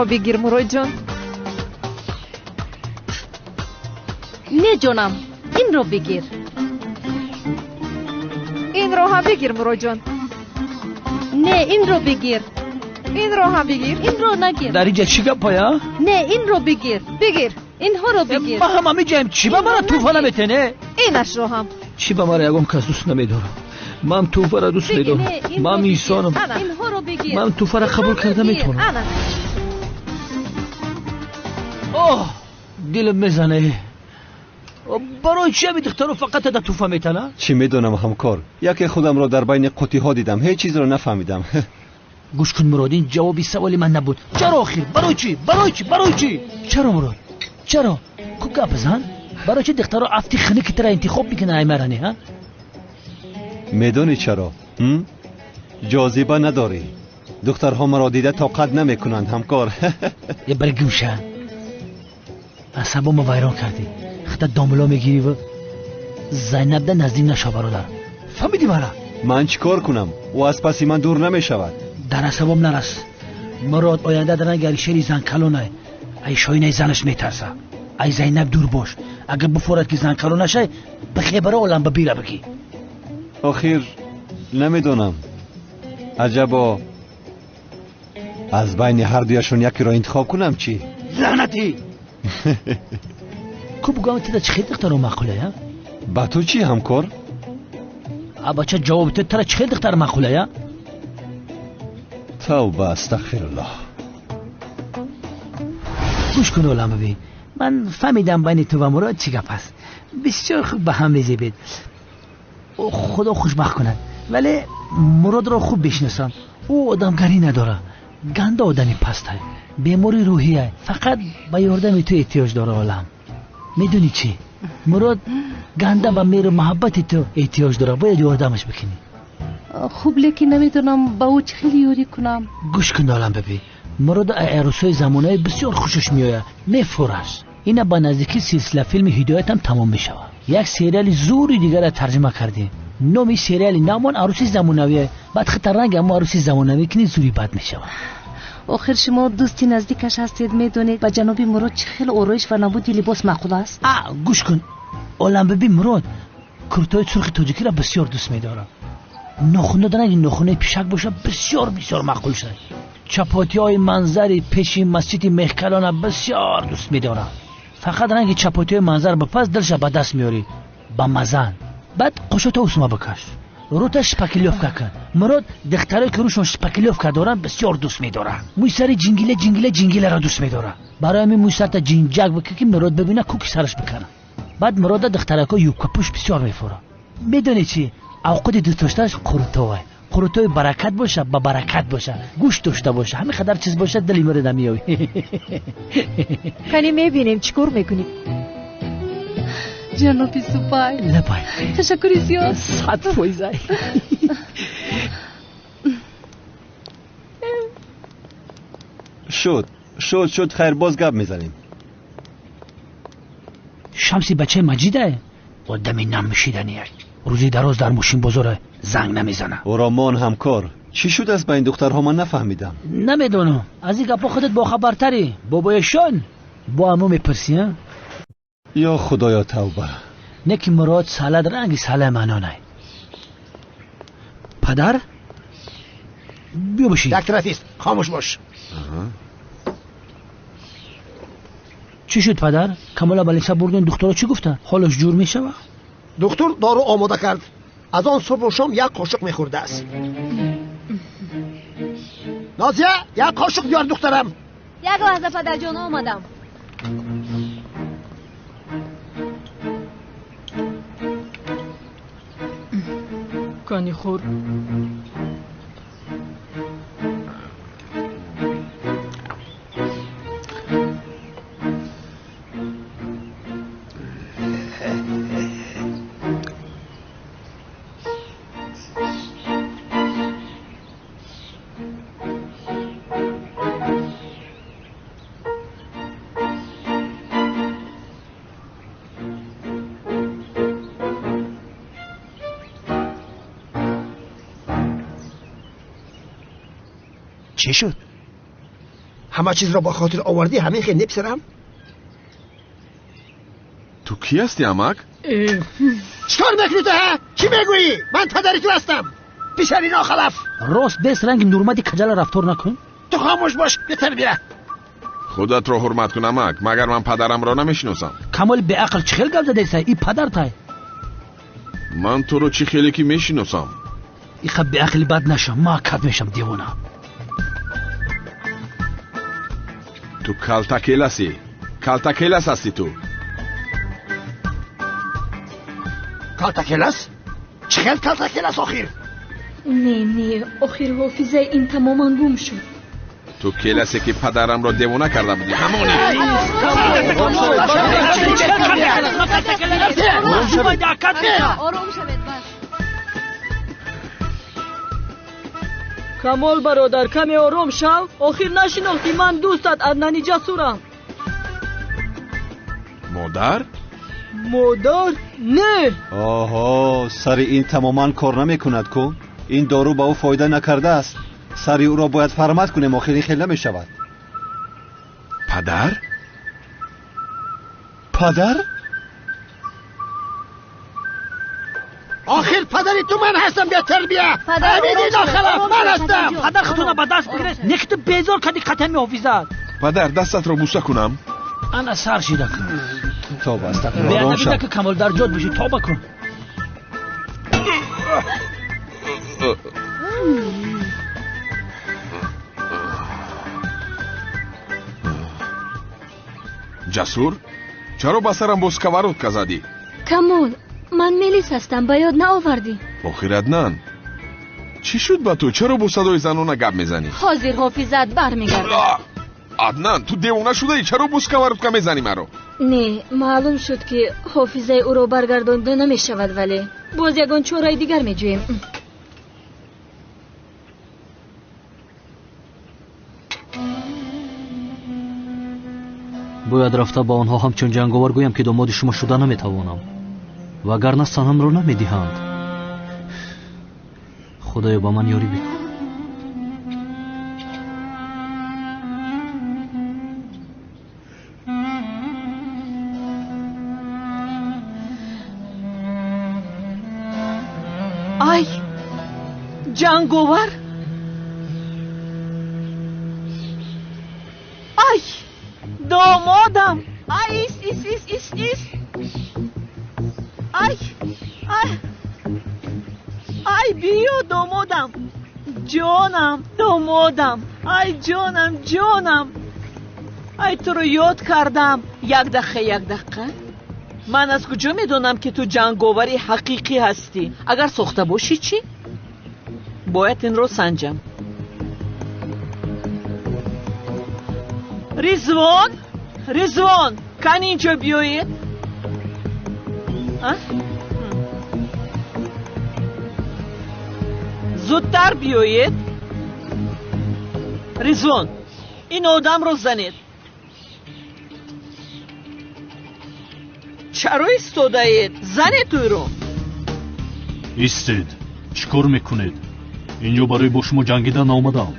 Инро бигир, Муродҷон. Не ҷонам, инро бигир. Инро ҳам бигир, Муродҷон. Не, инро бигир. Инро ҳам бигир. Инро нагир. Дар инҷа чӣ гапая? Не, инро бигир. Бигир. Инҳоро бигир. Ма ҳам ҳамиҷаем. Чӣ ба мара тӯҳфа наметене? Инашро ҳам. Чӣ ба мара ягон кас дӯст намедорам? Ман тӯҳфаро дӯст медорам. Ман инсонам. Инҳоро бигир. Ман тӯҳфаро қабул карда метавонам. Оҳ, дилам мезане. Барои чи ҳами духтаро фақат да тӯҳфа метана? Чӣ медонам, ҳамкор, яке худамро дар байни қутиҳо дидам, ҳеҷ чизро нафаҳмидам. Гӯш кун, Мурод, ин ҷавоби саволи ман набуд. Чаро охир? Барои чӣ? Барои чӣ? Барои чӣ? Чаро, Мурод? Чаро? Ку гап зан? Барои чӣ духтаро афти хунуки тара интихоб мекунанд, ай маране, ҳа? Медонӣ чаро? Ҷозиба надорӣ. Духтарҳо маро дида тоқат намекунанд, ҳамкор. Е бар гумша. Асабомо вайрон кардӣ. Хата домло мегирӣ ва Зайнабда наздик наша, бародар. Фаҳмидӣ мара? Ман чӣ кор кунам? Ӯ аз паси ман дур намешавад. Дар асабом нарас. Мурод оянда дар ранги Алишери занкалонай. Ай шоинаи занаш метарса. Ай Зайнаб дур бош. Агар бифорад ки занкалон нашай, бихебара олам ба бира бигӣ. Охир намедонам. Аҷабо аз байни ҳардуяшон якеро интихоб кунам чӣ? Лаънатӣ! Ку бугам тида чӣ хел духтаро маъқулая? Ба ту чӣ, ҳамкор? А бача ҷавоб тед, тара чӣ хел духтар маъқулая? Тавба, астағфируллоҳ. Гӯш кун, олам бибин. Ман фаҳмидам байни ту ва Мурод чӣ гап аст. Бисёр хуб ба ҳам мезебед. Худо хушбахт кунад. Вале Муродро хуб бишносам. Ӯ одамгарӣ надорад. Ганда одами пастай. Бемори рӯҳия. Фақат ба ёрдами ту эҳтиёҷ дора, олам. Медонӣ чӣ? Мурод ганда ба меҳру муҳаббати ту эҳтиёҷ дорад. Бояд ёрдамаш бикунӣ. Хуб, лекин намедонам ба ӯ чӣ хел ёрӣ кунам. Гӯш кун, олам бибин. Мурод арӯсҳои замонави бисёр хушаш меояд. Мефураш. Ина ба наздикӣ силсила филми ҳидоятам тамом мешавад. Як сериали зури дигарро тарҷима кардем. Номи сериали намон арӯси замонавие. Баъд хита ранги ҳамо арӯси замонавӣ кунӣ, зури бад мешавад. Охир шумо дӯсти наздикаш ҳастед, медонед ба ҷаноби Мурод чӣ хел ороиш ва намуди либос маъқул аст? А, гӯш кун, олам бибин, Мурод куртои сурхи тоҷикиро бисёр дӯст медорад. Нохуно ранги нохунаи пишак боша, бисёр бисёр маъқул шад. Чапотиҳои манзари пеши масҷиди Меҳкалона бисёр дӯст медорад. Фақат ранги чапотиҳои манзар бипаз, дилша ба даст меорӣ. Ба мазан. Баъд қошото усма бикаш. Рута шпаклёвка кун. Мурод духтарое ки рӯшон шпаклёвка доранд бисёр дӯст медорад. Мӯи сари ҷингила ҷингила ҷингиларо дӯст медорад. Барои ҳамин мӯи сарта ҷинҷак бикун, ки Мурод бибина, куки сараш бикана. Баъд Мурода духтарако юбкапӯш бисёр мефурад. Медонӣ чӣ? Авқоти дӯстдоштааш қурутовай. Қурутои баракат боша, ба баракат боша, гӯшт дошта боша, ҳамин қадар чиз боша, дили Мурода меёбӣ. Кани мебинем чӣ кор мекунӣ. Ҷаноби Субай. Лабай. Ташаккури зиёд. 100%. Ай. Шуд, шуд, шуд, хайр, боз гап мезанем. Шамси бачаи Маҷидае? Одами намшиданияй. Рӯзи дароз дар мошинбозор занг намезана. Ӯро мон, ҳамкор. Чӣ шудааст ба ин духтарҳо, ман нафаҳмидам. Намедонам. Аз ин гапҳо худат бохабартарӣ. Бобоешон бо ҳамо мепурсӣ, а? Ё худоё, тавба. Не ки Мурод салад ранги салаи манонай. Падар? Биё бишин. Як тарафист, хомӯш бош. Чӣ шуд, падар? Камола балиса бурдин, духтаро чӣ гуфтанд? Ҳолаш ҷур мешавад? Духтур дору омода кард. Аз он субҳу шом як қошуқ мехӯрдааст. Нозия, як қошуқ биёр, духтарам. Як лаҳза, падарҷон, омадам. Кани хӯр. Чӣ шуд? Ҳама чизро ба хотир овардӣ, ҳамин хел не писарам? Ту кӣ ҳастӣ, амак? Чикор мекунӣ ту, ҳа? Чӣ мегӯӣ? Ман падари ту ҳастам, писари нохалаф. Рост бес ранги нурмади каҷала рафтор накун. Ту хомӯш бош, бетарбия. Худатро ҳурмат кун, амак. Магар ман падарамро намешиносам? Камоли беақл, чӣ хел гап задаиса? И падартай. Ман туро чӣ хеле ки мешиносам. Иқа беақли бад нашам, ма кат мешам, девона. Ту калтакеласӣ, калтакелас ҳастӣ ту. Калтакелас? Чӣ хел калтакелас охир? Не, не, охир ҳофизаи ин тамоман гум шуд. Ту келасе ки падарамро девона карда будӣ, ҳамони. Ором шавед, бас. Камол бародар, каме ором шав. Охир нашинохтӣ, ман дӯстат Аднани Ҷасурам. Модар? Модар? Не. Оҳо, сари ин тамоман кор намекунад ку. Ин дору ба ӯ фоида накардааст. Сари ӯро бояд фармат кунем, охир ин хел намешавад. Падар? Падар? Охир падари ту ман ҳастам, бетарбия. Ҳамиди нохалаф ман ҳастам. Падар, худтона ба даст бигиред. Не ки ту безор кардӣ қатами ҳофизат. Падар, дастатро буса кунам. Ана сар шида кун. Тоба, астағфируллоҳ. Беадабӣ нака, Камол, дар ҷод бошӣ, тоба кун. Ҷасур, чаро ба сарам бо сковородка задӣ? Камол, ман Мелис ҳастам, ба ёд наовардӣ? Охир Аднан, чӣ шуд ба ту? Чаро бо садои занона гап мезанӣ? Ҳозир ҳофизат бармегардад. Аднан, ту девона шудаӣ? Чаро бо сковородка мезанӣ маро? Не, маълум шуд ки ҳофизаи ӯро баргардонда намешавад, вале боз ягон чораи дигар меҷӯем. Бояд рафта ба онҳо ҳамчун ҷанговар гӯям, ки домоди шумо шуда наметавонам, вагарна санамро намедиҳанд. Худоё, ба ман ёрӣ бикун. Ай, ҷанговар! Ай, домодам! Ай, ис, ис, ис, ис, ис! Ай, ай, ай, биё, домодам! Ҷонам, домодам! Ай, ҷонам, ҷонам! Ай, туро ёд кардам. Як дақиқа, як дақиқа. Ман аз куҷо медонам, ки ту ҷанговари ҳақиқӣ ҳастӣ? Агар сохта бошӣ чӣ? Бояд инро санҷам. Ризвон, Ризвон, кани инҷо биёед. Зудтар биёед. Ризвон, ин одамро занед. Чаро истодаед? Занед ӯро. Истед, чӣ кор мекунед? Инҷо барои бо шумо ҷангидан наомадам.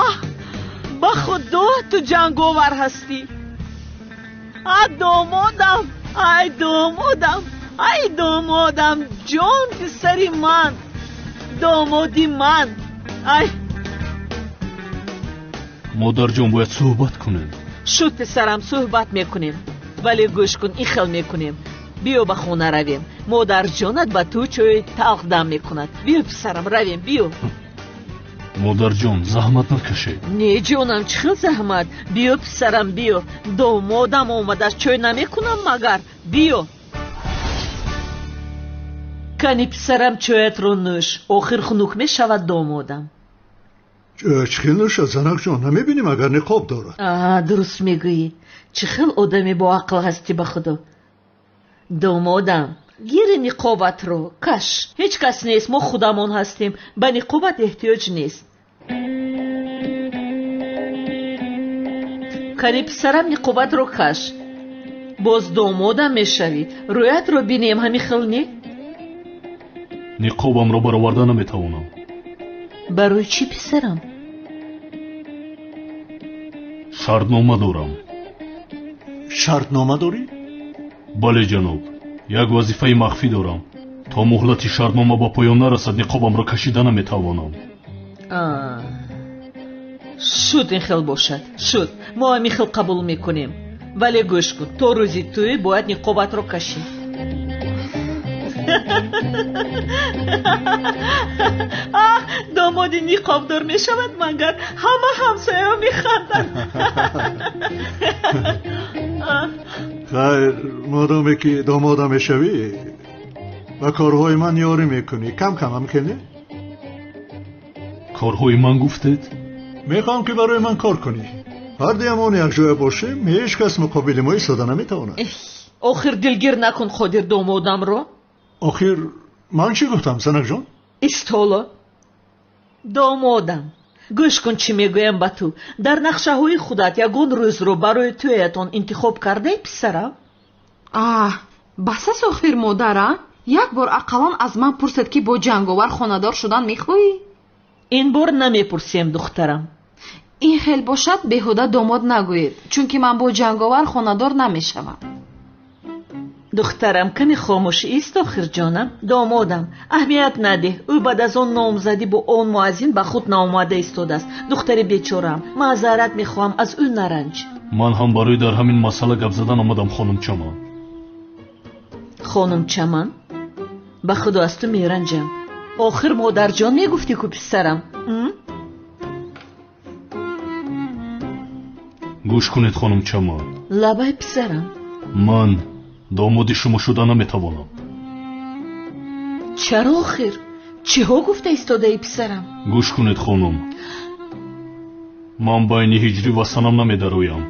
Аҳ, ба худо, ту ҷанговар ҳастӣ. А, домодам, ай домодам, ай домодам, ҷон писари ман, домоди ман. Ай. Модарҷон, бояд суҳбат кунем. Шуд писарам, суҳбат мекунем. Вале гӯш кун, ин хел мекунем. Биё ба хона равем. Модарҷонат ба ту чойи талх дам мекунад. Биё писарам, равем, биё. Модарҷон, заҳмат накашед. Не ҷонам, чӣ хел заҳмат? Биё писарам, биё. Домодам омадааст, чой намекунам магар? Биё. Кани писарам, чоятро нӯш. Охир хунук мешавад домодам. Чӣ хел нӯшад, занакҷон? Намебинӣ магар ниқоб дорад? Аа, дуруст мегӯӣ. Чӣ хел одаме боақл ҳастӣ, ба худо. Домодам, гири ниқобатро каш. Ҳеҷ кас нест, мо худамон ҳастем. Ба ниқобат эҳтиёҷ нест. Кани писарам, ниқобатро каш. Боз домодам мешавӣ. Рӯятро бинем, ҳамин хел не? Ниқобамро бароварда наметавонам. Барои чӣ, писарам? Шартнома дорам. Шартнома дорӣ? Бале, ҷаноб. Як вазифаи махфӣ дорам. То муҳлати шартнома ба поён нарасад, ниқобамро кашида наметавонам. Шуд, ин хел бошад. Шуд, мо ҳамин хел қабул мекунем. Вале гӯш кун, то рӯзи тӯй бояд ниқобатро кашӣ. Аҳ, домоди ниқобдор мешавад, магар ҳама ҳамсояҳо механданд. Хайр, модоме ки домода мешавӣ, ба корҳои ман ёрӣ мекунӣ. Кам кам ҳам ки не? Корҳои ман гуфтед? Мехоҳам ки барои ман кор кунӣ. Ҳардуямон якҷоя бошем, ҳеҷ кас муқобили мо истода наметавонад. Охир дилгир накун, Қодир, домодамро. Охир ман чӣ гуфтам, занакҷон? Истоло. Домодам, гӯш кун чӣ мегӯям ба ту. Дар нақшаҳои худат ягон рӯзро барои тӯятон интихоб кардаи, писарам? Аҳ, бас аст охир, модара. Як бор ақаллан аз ман пурсед, ки бо ҷанговар хонадор шудан мехоҳӣ? Ин бор намепурсем, духтарам. Ин хел бошад, беҳуда домод нагӯед, чунки ман бо ҷанговар хонадор намешавам. Духтарам, каме хомӯш ист, охир ҷонам. Домодам, аҳамият надеҳ. Ӯ баъд аз он номзадӣ бо он муаззин ба худ наомада истодааст. Духтари бечораам, маъзарат мехоҳам, аз ӯ наранҷ. Ман ҳам барои дар ҳамин масъала гап задан омадам, хонум Чаман. Хонум Чаман, ба худо аз ту меранҷам. Охир модарҷон мегуфтӣ ку, писарам? Гӯш кунед, хонум Чаман. Лабай, писарам. Ман домоди шумо шуда наметавонам. Чаро охир? Чиҳо гуфта истодаи, писарам? Гӯш кунед, хонум. Ман байни ҳиҷрӣ ва санам намедароям.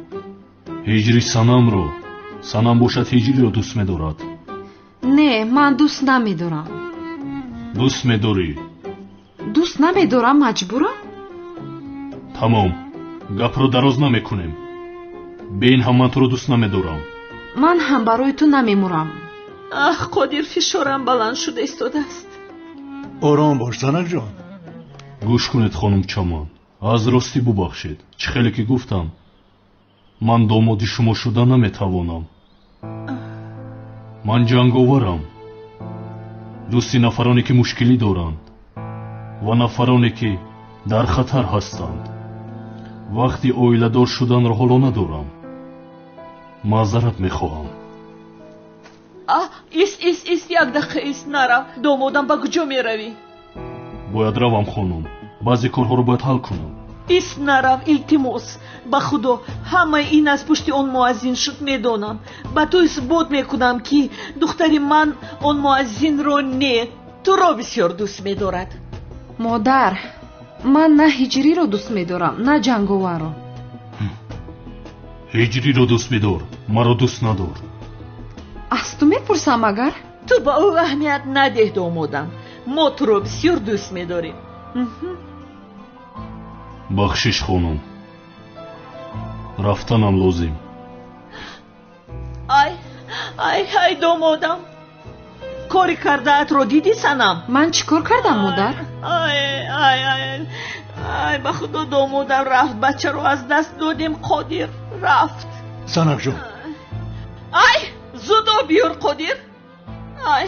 Ҳиҷрӣ санамро, санам бошад ҳиҷриро дӯст медорад. Не, ман дӯст намедорам. Дӯст медорӣ? Дӯст намедорам, маҷбурам? Тамом, гапро дароз намекунем. Бе ин ҳам ман туро дӯст намедорам. Ман ҳам барои ту намемурам. Аҳ, Қодир, фишорам баланд шуда истодааст. Ором бош, занакҷон. Гӯш кунед, хонум Чаман. Аз ростӣ бубахшед. Чӣ хеле ки гуфтам, ман домоди шумо шуда наметавонам. Ман ҷанговарам. Дӯсти нафароне ки мушкилӣ доранд ва нафароне ки дар хатар ҳастанд. Вақти оиладор шуданро ҳоло надорам. Маъзарат мехоҳам. Аҳ, ист, ист, ист, як дақиқа ист, нарав. Домодам, ба куҷо меравӣ? Бояд равам, хонум. Баъзе корҳоро бояд ҳал кунам. Ист, нарав, илтимос. Ба худо, ҳамаи ин аз пушти он муаззин шуд, медонам. Ба ту исбот мекунам, ки духтари ман он муаззинро не, туро бисёр дӯст медорад. Модар, ман на ҳиҷриро дӯст медорам, на ҷанговарро. Ҳиҷриро дӯст бидор, маро дӯст надор. Аз ту мепурсам агар? Ту ба ӯ аҳамият надеҳ, домодам. Мо туро бисёр дӯст медорем. Бахшиш, хонум. Рафтанам лозим. Ай, ай, ай, домодам. Кори кардаатро дидӣ, санам? Ман чӣ кор кардам, модар? Ай, ай, ай, ай, ба худо, домодам рафт. Бачаро аз даст додем, Қодир рафт. Занакҷон. Ай, зуд об биёр, Қодир. Ай,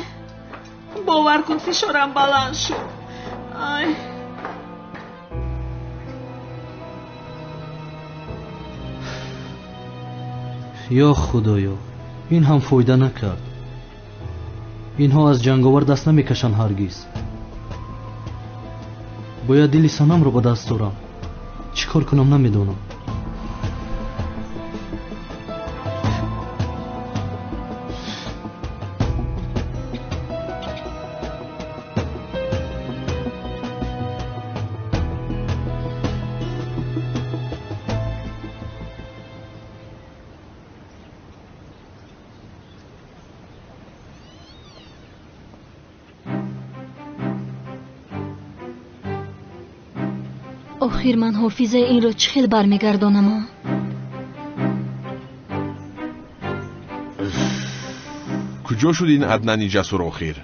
бовар кун, фишорам баланд шуд. Ай. Ё худоё, ин ҳам фоида накард. Инҳо аз ҷанговар даст намекашанд ҳаргиз. Бояд дили санамро ба даст дорам. Чӣ кор кунам намедонам. Охир ман ҳофизаи инро чӣ хел бармегардонам? Куҷо шуд ин Аднани ҷасур охир?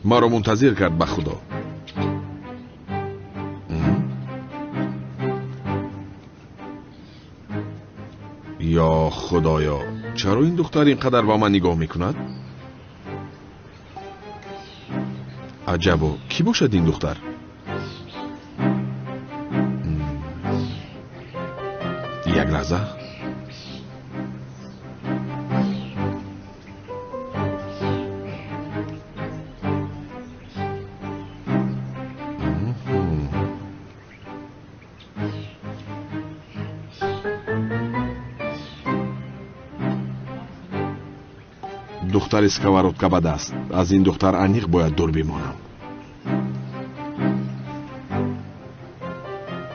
Маро мунтазир кард ба Худо. Ё Худоё, чаро ин духтар ин қадар ба ман нигоҳ мекунад? Аҷабо, кӣ бошад ин духтар? Як лаҳза. Духтари сковородка ба даст. Аз ин духтар аниқ бояд дур бимонам.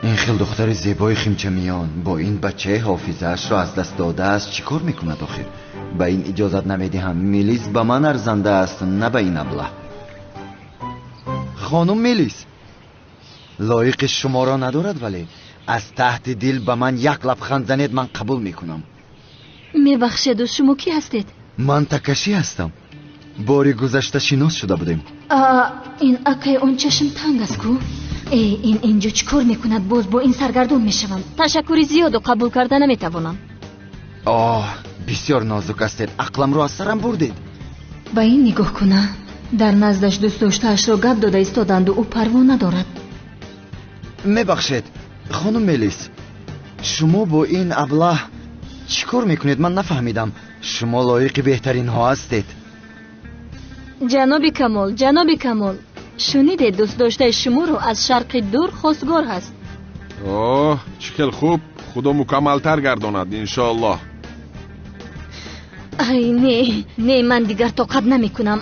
Ин хел духтари зебои химчамиён бо ин бачаи ҳофизаашро аз даст додааст чӣ кор мекунад охир? Ба ин иҷозат намедиҳам. Мелис ба ман арзанда аст, на ба ин аблаҳ. Хонум Мелис лоиқи шуморо надорад, вале аз таҳти дил ба ман як лабханд занед, ман қабул мекунам. Мебахшеду, шумо кӣ ҳастед? Ман Такаши ҳастам. Бори гузашта шинос шуда будем. Ин акай он чашм танг аст ку? Э, ин инҷо чӣ кор мекунад? Боз бо ин саргардон мешавам. Ташаккури зиёду қабул карда наметавонам. Оҳ, бисёр нозук ҳастед. Ақламро аз сарам бурдед. Ба ин нигоҳ куна. Дар наздаш дӯстдоштаашро гап дода истоданду ӯ парво надорад. Мебахшед, хонум Мелис, шумо бо ин аблаҳ чӣ кор мекунед? Ман нафаҳмидам. Шумо лоиқи беҳтаринҳо ҳастед. Ҷаноби Камол, ҷаноби Камол, шунидед дӯстдоштаи шуморо аз шарқи дур хостгор ҳаст. Оҳ, чӣ хел хуб! Худо мукаммалтар гардонад, иншоаллоҳ. Ай, не, не, ман дигар тоқат намекунам.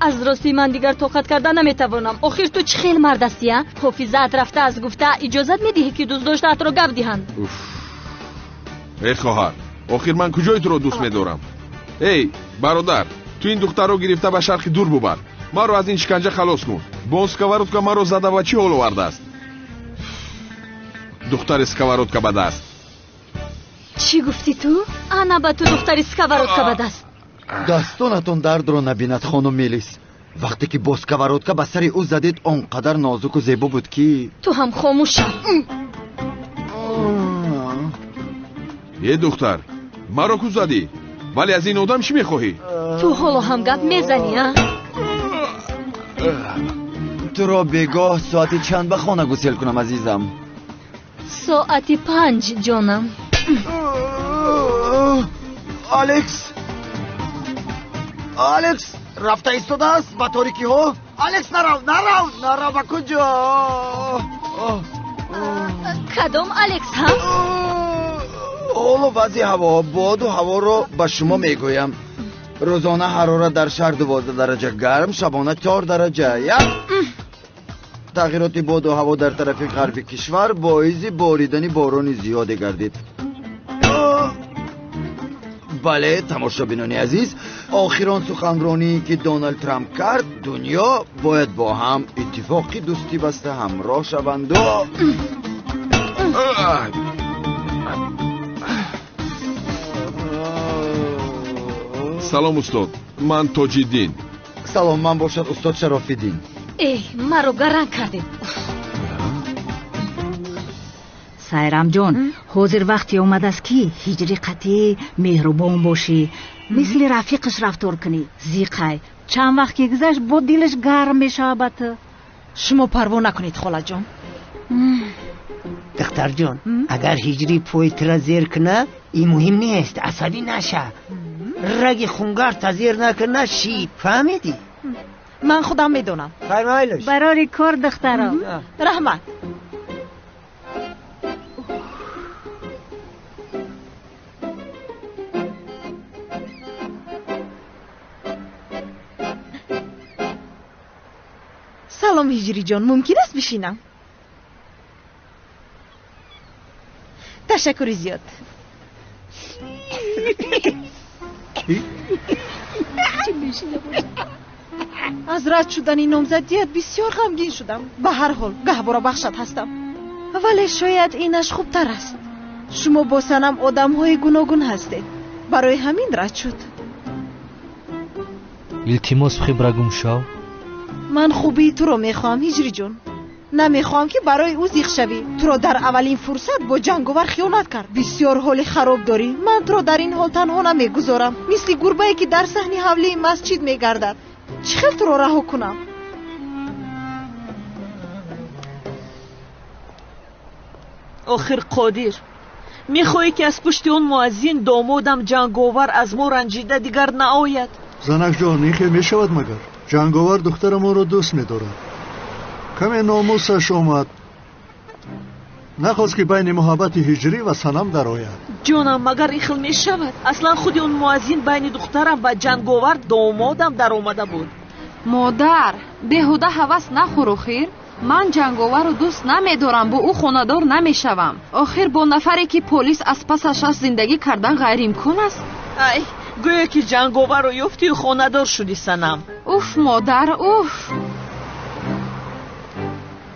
Аз ростӣ ман дигар тоқат карда наметавонам. Охир ту чӣ хел мард ҳастӣ, а? Ҳофизаат рафта аз гуфта иҷозат медиҳӣ, ки дӯстдоштаатро гап диҳанд? Уф, эй хоҳар, охир ман куҷои туро дӯст медорам? Эй бародар, ту ин духтарро гирифта ба шарқи дур бубар. Маро аз ин шиканҷа халос кун. Бо он сковородка маро зада ва чӣ ҳол овардааст? Духтари сковородка ба даст. Чӣ гуфтӣ ту? Ана ба ту духтари сковородка ба даст. Дастонатон дардро набинад, хонум Мелис. Вақте ки бо сковородка ба сари ӯ задед, он қадар нозуку зебо буд ки ту ҳам хомӯш шав. Е духтар, маро ку задӣ? Вале аз ин одам чӣ мехоҳӣ? Ту ҳоло ҳам гап мезанӣ, а? Туро бегоҳ соати чанд ба хона гусел кунам, азизам? Соати 5, ҷонам. Алекс, Алекс рафта истодааст ба торикиҳо. Алекс, нарав, нарав, нарав, ба куҷо? Кадом Алекс, ҳа? Ҳоло вазъи ҳаво, боду ҳаворо ба шумо мегӯям. Рӯзона ҳарорат дар шаҳр 12 дараҷа гарм, шабона 4 дараҷа. Як тағйироти боду ҳаво дар тарафи ғарби кишвар боиси боридани борони зиёде гардид. Бале, тамошобинони азиз, охирон суханроние ки Доналд Трамп кард, дунё бояд бо ҳам иттифоқи дӯстӣ баста ҳамроҳ шаванду. Салом устод, ман Тоҷиддин. Салом, ман бошад устод Шарофиддин. Эй, маро гаранг кардед. Сайрамҷон, ҳозир вақте омадааст ки ҳиҷри қатъӣ меҳрубон бошӣ, мисли рафиқаш рафтор кунӣ. Зиқай чанд вақт ки гузашт, бо дилаш гарм мешавад ба ту. Шумо парво накунед, холаҷон. Духтарҷон, агар ҳиҷрӣ пои тура зер кунад, ин муҳим нест, асабӣ наша. Раги хунгарта зер накуна, шид. Фаҳмидӣ? Ман худам медонам. Барори кор, духтаро. Раҳмат. Салом ҳиҷриҷон, мумкин аст бишинам? Ташаккури зиёд. Аз рад шудани номзадият бисёр ғамгин шудам. Ба ҳар ҳол гаҳвора бахшат ҳастам, вале шояд инаш хубтар аст. Шумо бо Санам одамҳои гуногун ҳастед, барои ҳамин рад шуд. Илтимос хибра гум шав. Ман хубии туро мехоҳам, Ҳиҷрӣ ҷон. Намехоҳам ки барои ӯ зиқ шавӣ. Туро дар аввалин фурсат бо ҷанговар хиёнат кард. Бисёр ҳоли хароб дорӣ. Ман туро дар ин ҳол танҳо намегузорам. Мисли гурбае ки дар саҳни ҳавлии масҷид мегардад. Чӣ хел туро раҳо кунам? Охир Қодир, мехоҳӣ ки аз пушти он муаззин домодам ҷанговар аз мо ранҷида дигар наояд? Занакҷон, ин хел мешавад магар? Ҷанговар духтарамонро дӯст медорад. Каме номусаш омад. Нахост ки байни муҳаббати ҳиҷрӣ ва санам дарояд. Ҷонам, магар ин хел мешавад? Аслан худи он муаззин байни духтарам ва ҷанговар домодам даромада буд. Модар, беҳуда ҳавас нахӯр охир. Ман ҷанговарро дӯст намедорам, бо ӯ хонадор намешавам. Охир бо нафаре ки полис аз пасаш аст зиндагӣ кардан ғайриимкон аст. Ай, гӯё ки ҷанговарро ёфтию хонадор шудӣ, санам. Уф, модар, уф.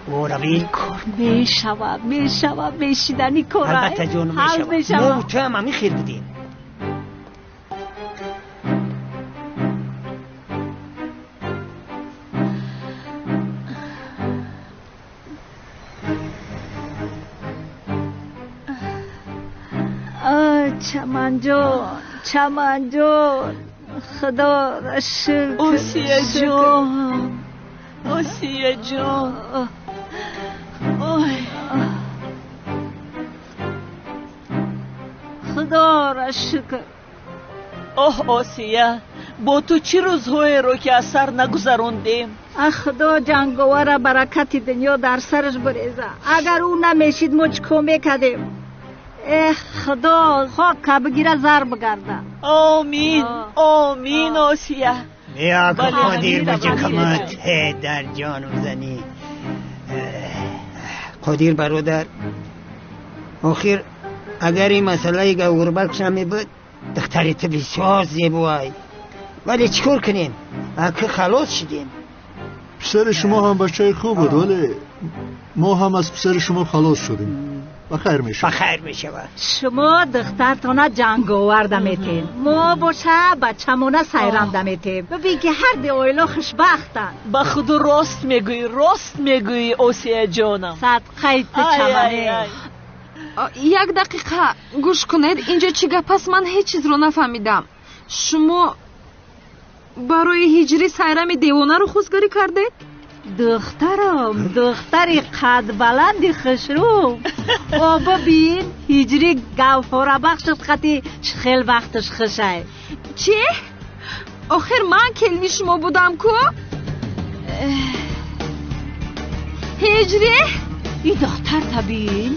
Кор мешавад, мешавад, мешидани кор. Албатта ҷонум, мешавад. Мо ту ҳам ҳамин хел будем. Чаманҷон, Чаманҷон, Худоро шукр. Осия ҷон, Осия ҷон. Ой, Худоро шукр. Оҳ, Осия, бо ту чӣ рӯзҳоеро ки аз сар нагузарондем. Ах, Худо ҷанговара баракати дунё дар сараш буреза. Агар ӯ намешид, мо чӣ кор мекардем? Эх, Худо хока бигира, зар бигарда. Омин, омин, Осия. Биё Қодир, ба ҷакамат дар ҷону занӣ. Қодир бародар, охир агар ин масъалаи гавҳарбахш намебуд, духтари ту бисёр зебоай. Вале чӣ кор кунем? Аки халос шудем. Писари шумо ҳам бачаи хуб буд, вале мо ҳам аз писари шумо халос шудем. Ба хайр мешавад. Ба хайр мешавад. Шумо духтартона ҷанговар даметем, мо боша бачамона сайрам даметем. Бибин ки ҳар ду оила хушбахтанд. Ба худу рост мегӯӣ, рост мегӯӣ, Осия ҷонам. Садқаи ту чамане. Як дақиқа гӯш кунед, инҷо чӣ гап аст? Ман ҳеҷ чизро нафаҳмидам. Шумо барои ҳиҷрӣ сайрами девонаро хостгорӣ кардед? Духтарам, духтари қадбаланди хушрӯ. О, бибин, ҳиҷрӣ гавҳорабахшат қати хел вақташ хушай. Чӣ? Охир ман келини шумо будам ку? Ҳиҷрӣ? И духтар табин.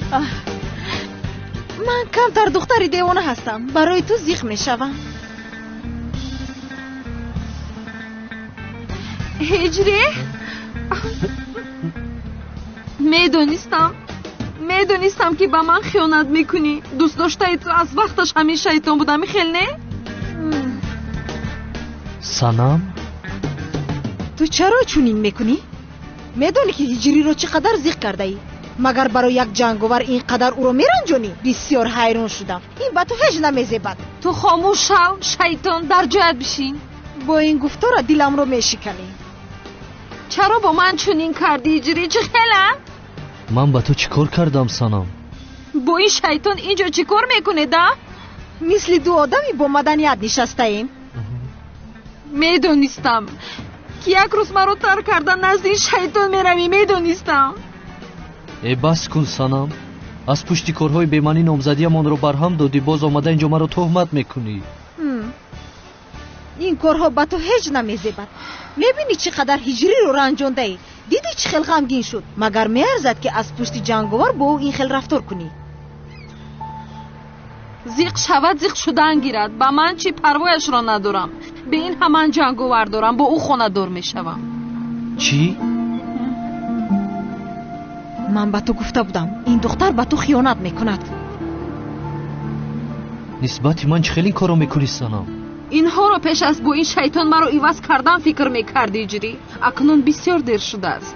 Ман камтар духтари девона ҳастам. Барои ту зиқ мешавам. Ҳиҷрӣ? Медонистам, медонистам ки ба ман хиёнат мекунӣ. Дӯст доштаи ту аз вақташ ҳамин шайтон будам, хел не? Санам, ту чаро чунин мекунӣ? Медонӣ ки ҳиҷриро чӣ қадар зиқ кардаӣ? Магар барои як ҷанговар ин қадар ӯро меранҷонӣ? Бисёр ҳайрон шудам. Ин ба ту ҳеҷ намезебад. Ту хомӯш шав, шайтон, дар ҷоят бишин. Бо ин гуфтора диламро мешиканӣ. Чаро бо ман чунин кардӣ, ҳиҷрӣ? Чӣ хела? Ман ба ту чӣ кор кардам, санам? Бо ин шайтон инҷо чӣ кор мекунед, а? Мисли ду одами бо маданият нишастаем. Медонистам ки як рӯз маро тарк карда назди ин шайтон меравӣ, медонистам. Э, бас кун, санам. Аз пушти корҳои бемаънӣ номзадиямонро барҳам додӣ, боз омада инҷо маро туҳмат мекунӣ. Ин корҳо ба ту ҳеҷ намезебад. Мебинӣ чӣ қадар ҳиҷриро ранҷондаӣ? Дидӣ чӣ хел ғамгин шуд? Магар меарзад ки аз пушти ҷанговар бо ӯ ин хел рафтор кунӣ? Зиқ шавад, зиқ шудан гирад. Ба ман чӣ, парвояшро надорам. Бе ин ҳаман ҷанговар дорам, бо ӯ хонадор мешавам. Чӣ? Ман ба ту гуфта будам, ин духтар ба ту хиёнат мекунад. Нисбати ман чӣ хел ин корро мекунӣ, санам? Инҳоро пеш аз бо ин шайтон маро иваз кардан фикр мекардӣ, ҳиҷрӣ. Акнун бисёр дер шудааст.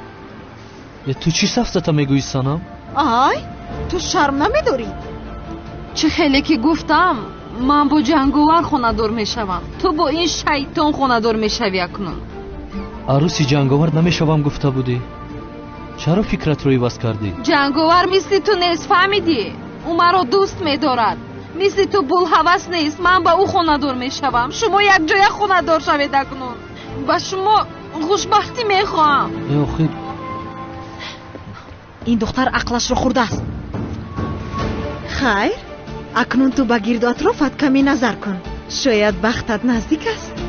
Ту чӣ сафсата мегӯӣ, санам? Ай, ту шарм намедорӣ? Чӣ хеле ки гуфтам, Ман бо Ҷанговар хонадор мешавам, ту бо ин шайтон хонадор мешавӣ акнун. Арӯси Ҷанговар намешавам гуфта будӣ, чаро фикратро иваз кардӣ? Ҷанговар мисли ту нест, фаҳмидӣ? Ӯ маро дӯст медорад, мисли ту булҳавас нест. Ман ба ӯ хонадор мешавам, шумо якҷоя хонадор шавед акнун. Ба шумо хушбахтӣ мехоҳам. Э охир, ин духтар ақлашро хӯрдааст. Хайр, акнун ту ба гирду атрофат каме назар кун, шояд бахтат наздик аст.